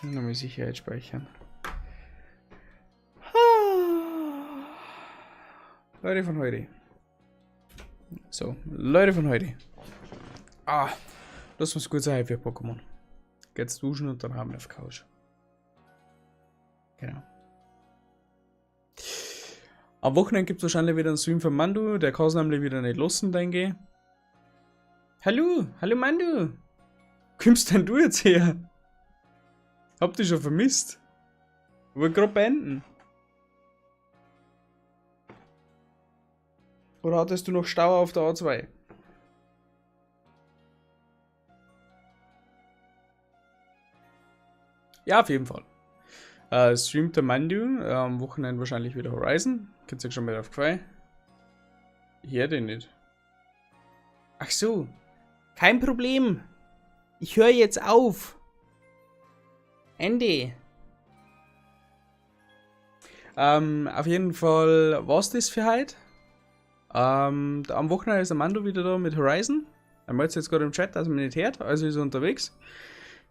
Nochmal Sicherheit speichern. Leute von heute. So, Leute von heute. Ah, lass uns gut sein für Pokémon. Geht's duschen und dann haben wir auf Couch. Genau. Am Wochenende gibt's wahrscheinlich wieder einen Stream von Mandu. Der kann es nämlich wieder nicht lassen, denke ich. Hallo, hallo Mandu. Kommst denn du jetzt her? Hab dich schon vermisst. Wollte grad beenden. Oder hattest du noch Stau auf der A2? Ja, auf jeden Fall. Streamt der Mandu am Wochenende wahrscheinlich wieder Horizon. Könnt ihr euch schon mal drauf gefallen. Ich hör den nicht.
Ach so. Kein Problem. Ich höre jetzt auf.
Ende. Auf jeden Fall war's das für heute. Am Wochenende ist der Mando wieder da mit Horizon. Er meldet sich jetzt gerade im Chat, dass er mich nicht hört, also ist er unterwegs.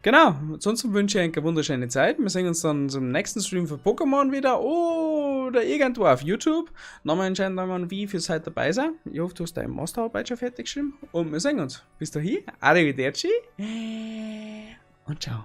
Genau, ansonsten wünsche ich euch eine wunderschöne Zeit. Wir sehen uns dann zum nächsten Stream für Pokémon wieder oder irgendwo auf YouTube. Nochmal einen schönen Dank an Wie fürs heute dabei sein. Ich hoffe, du hast deine Masterarbeit schon fertig geschrieben und wir sehen uns. Bis dahin, arrivederci und ciao.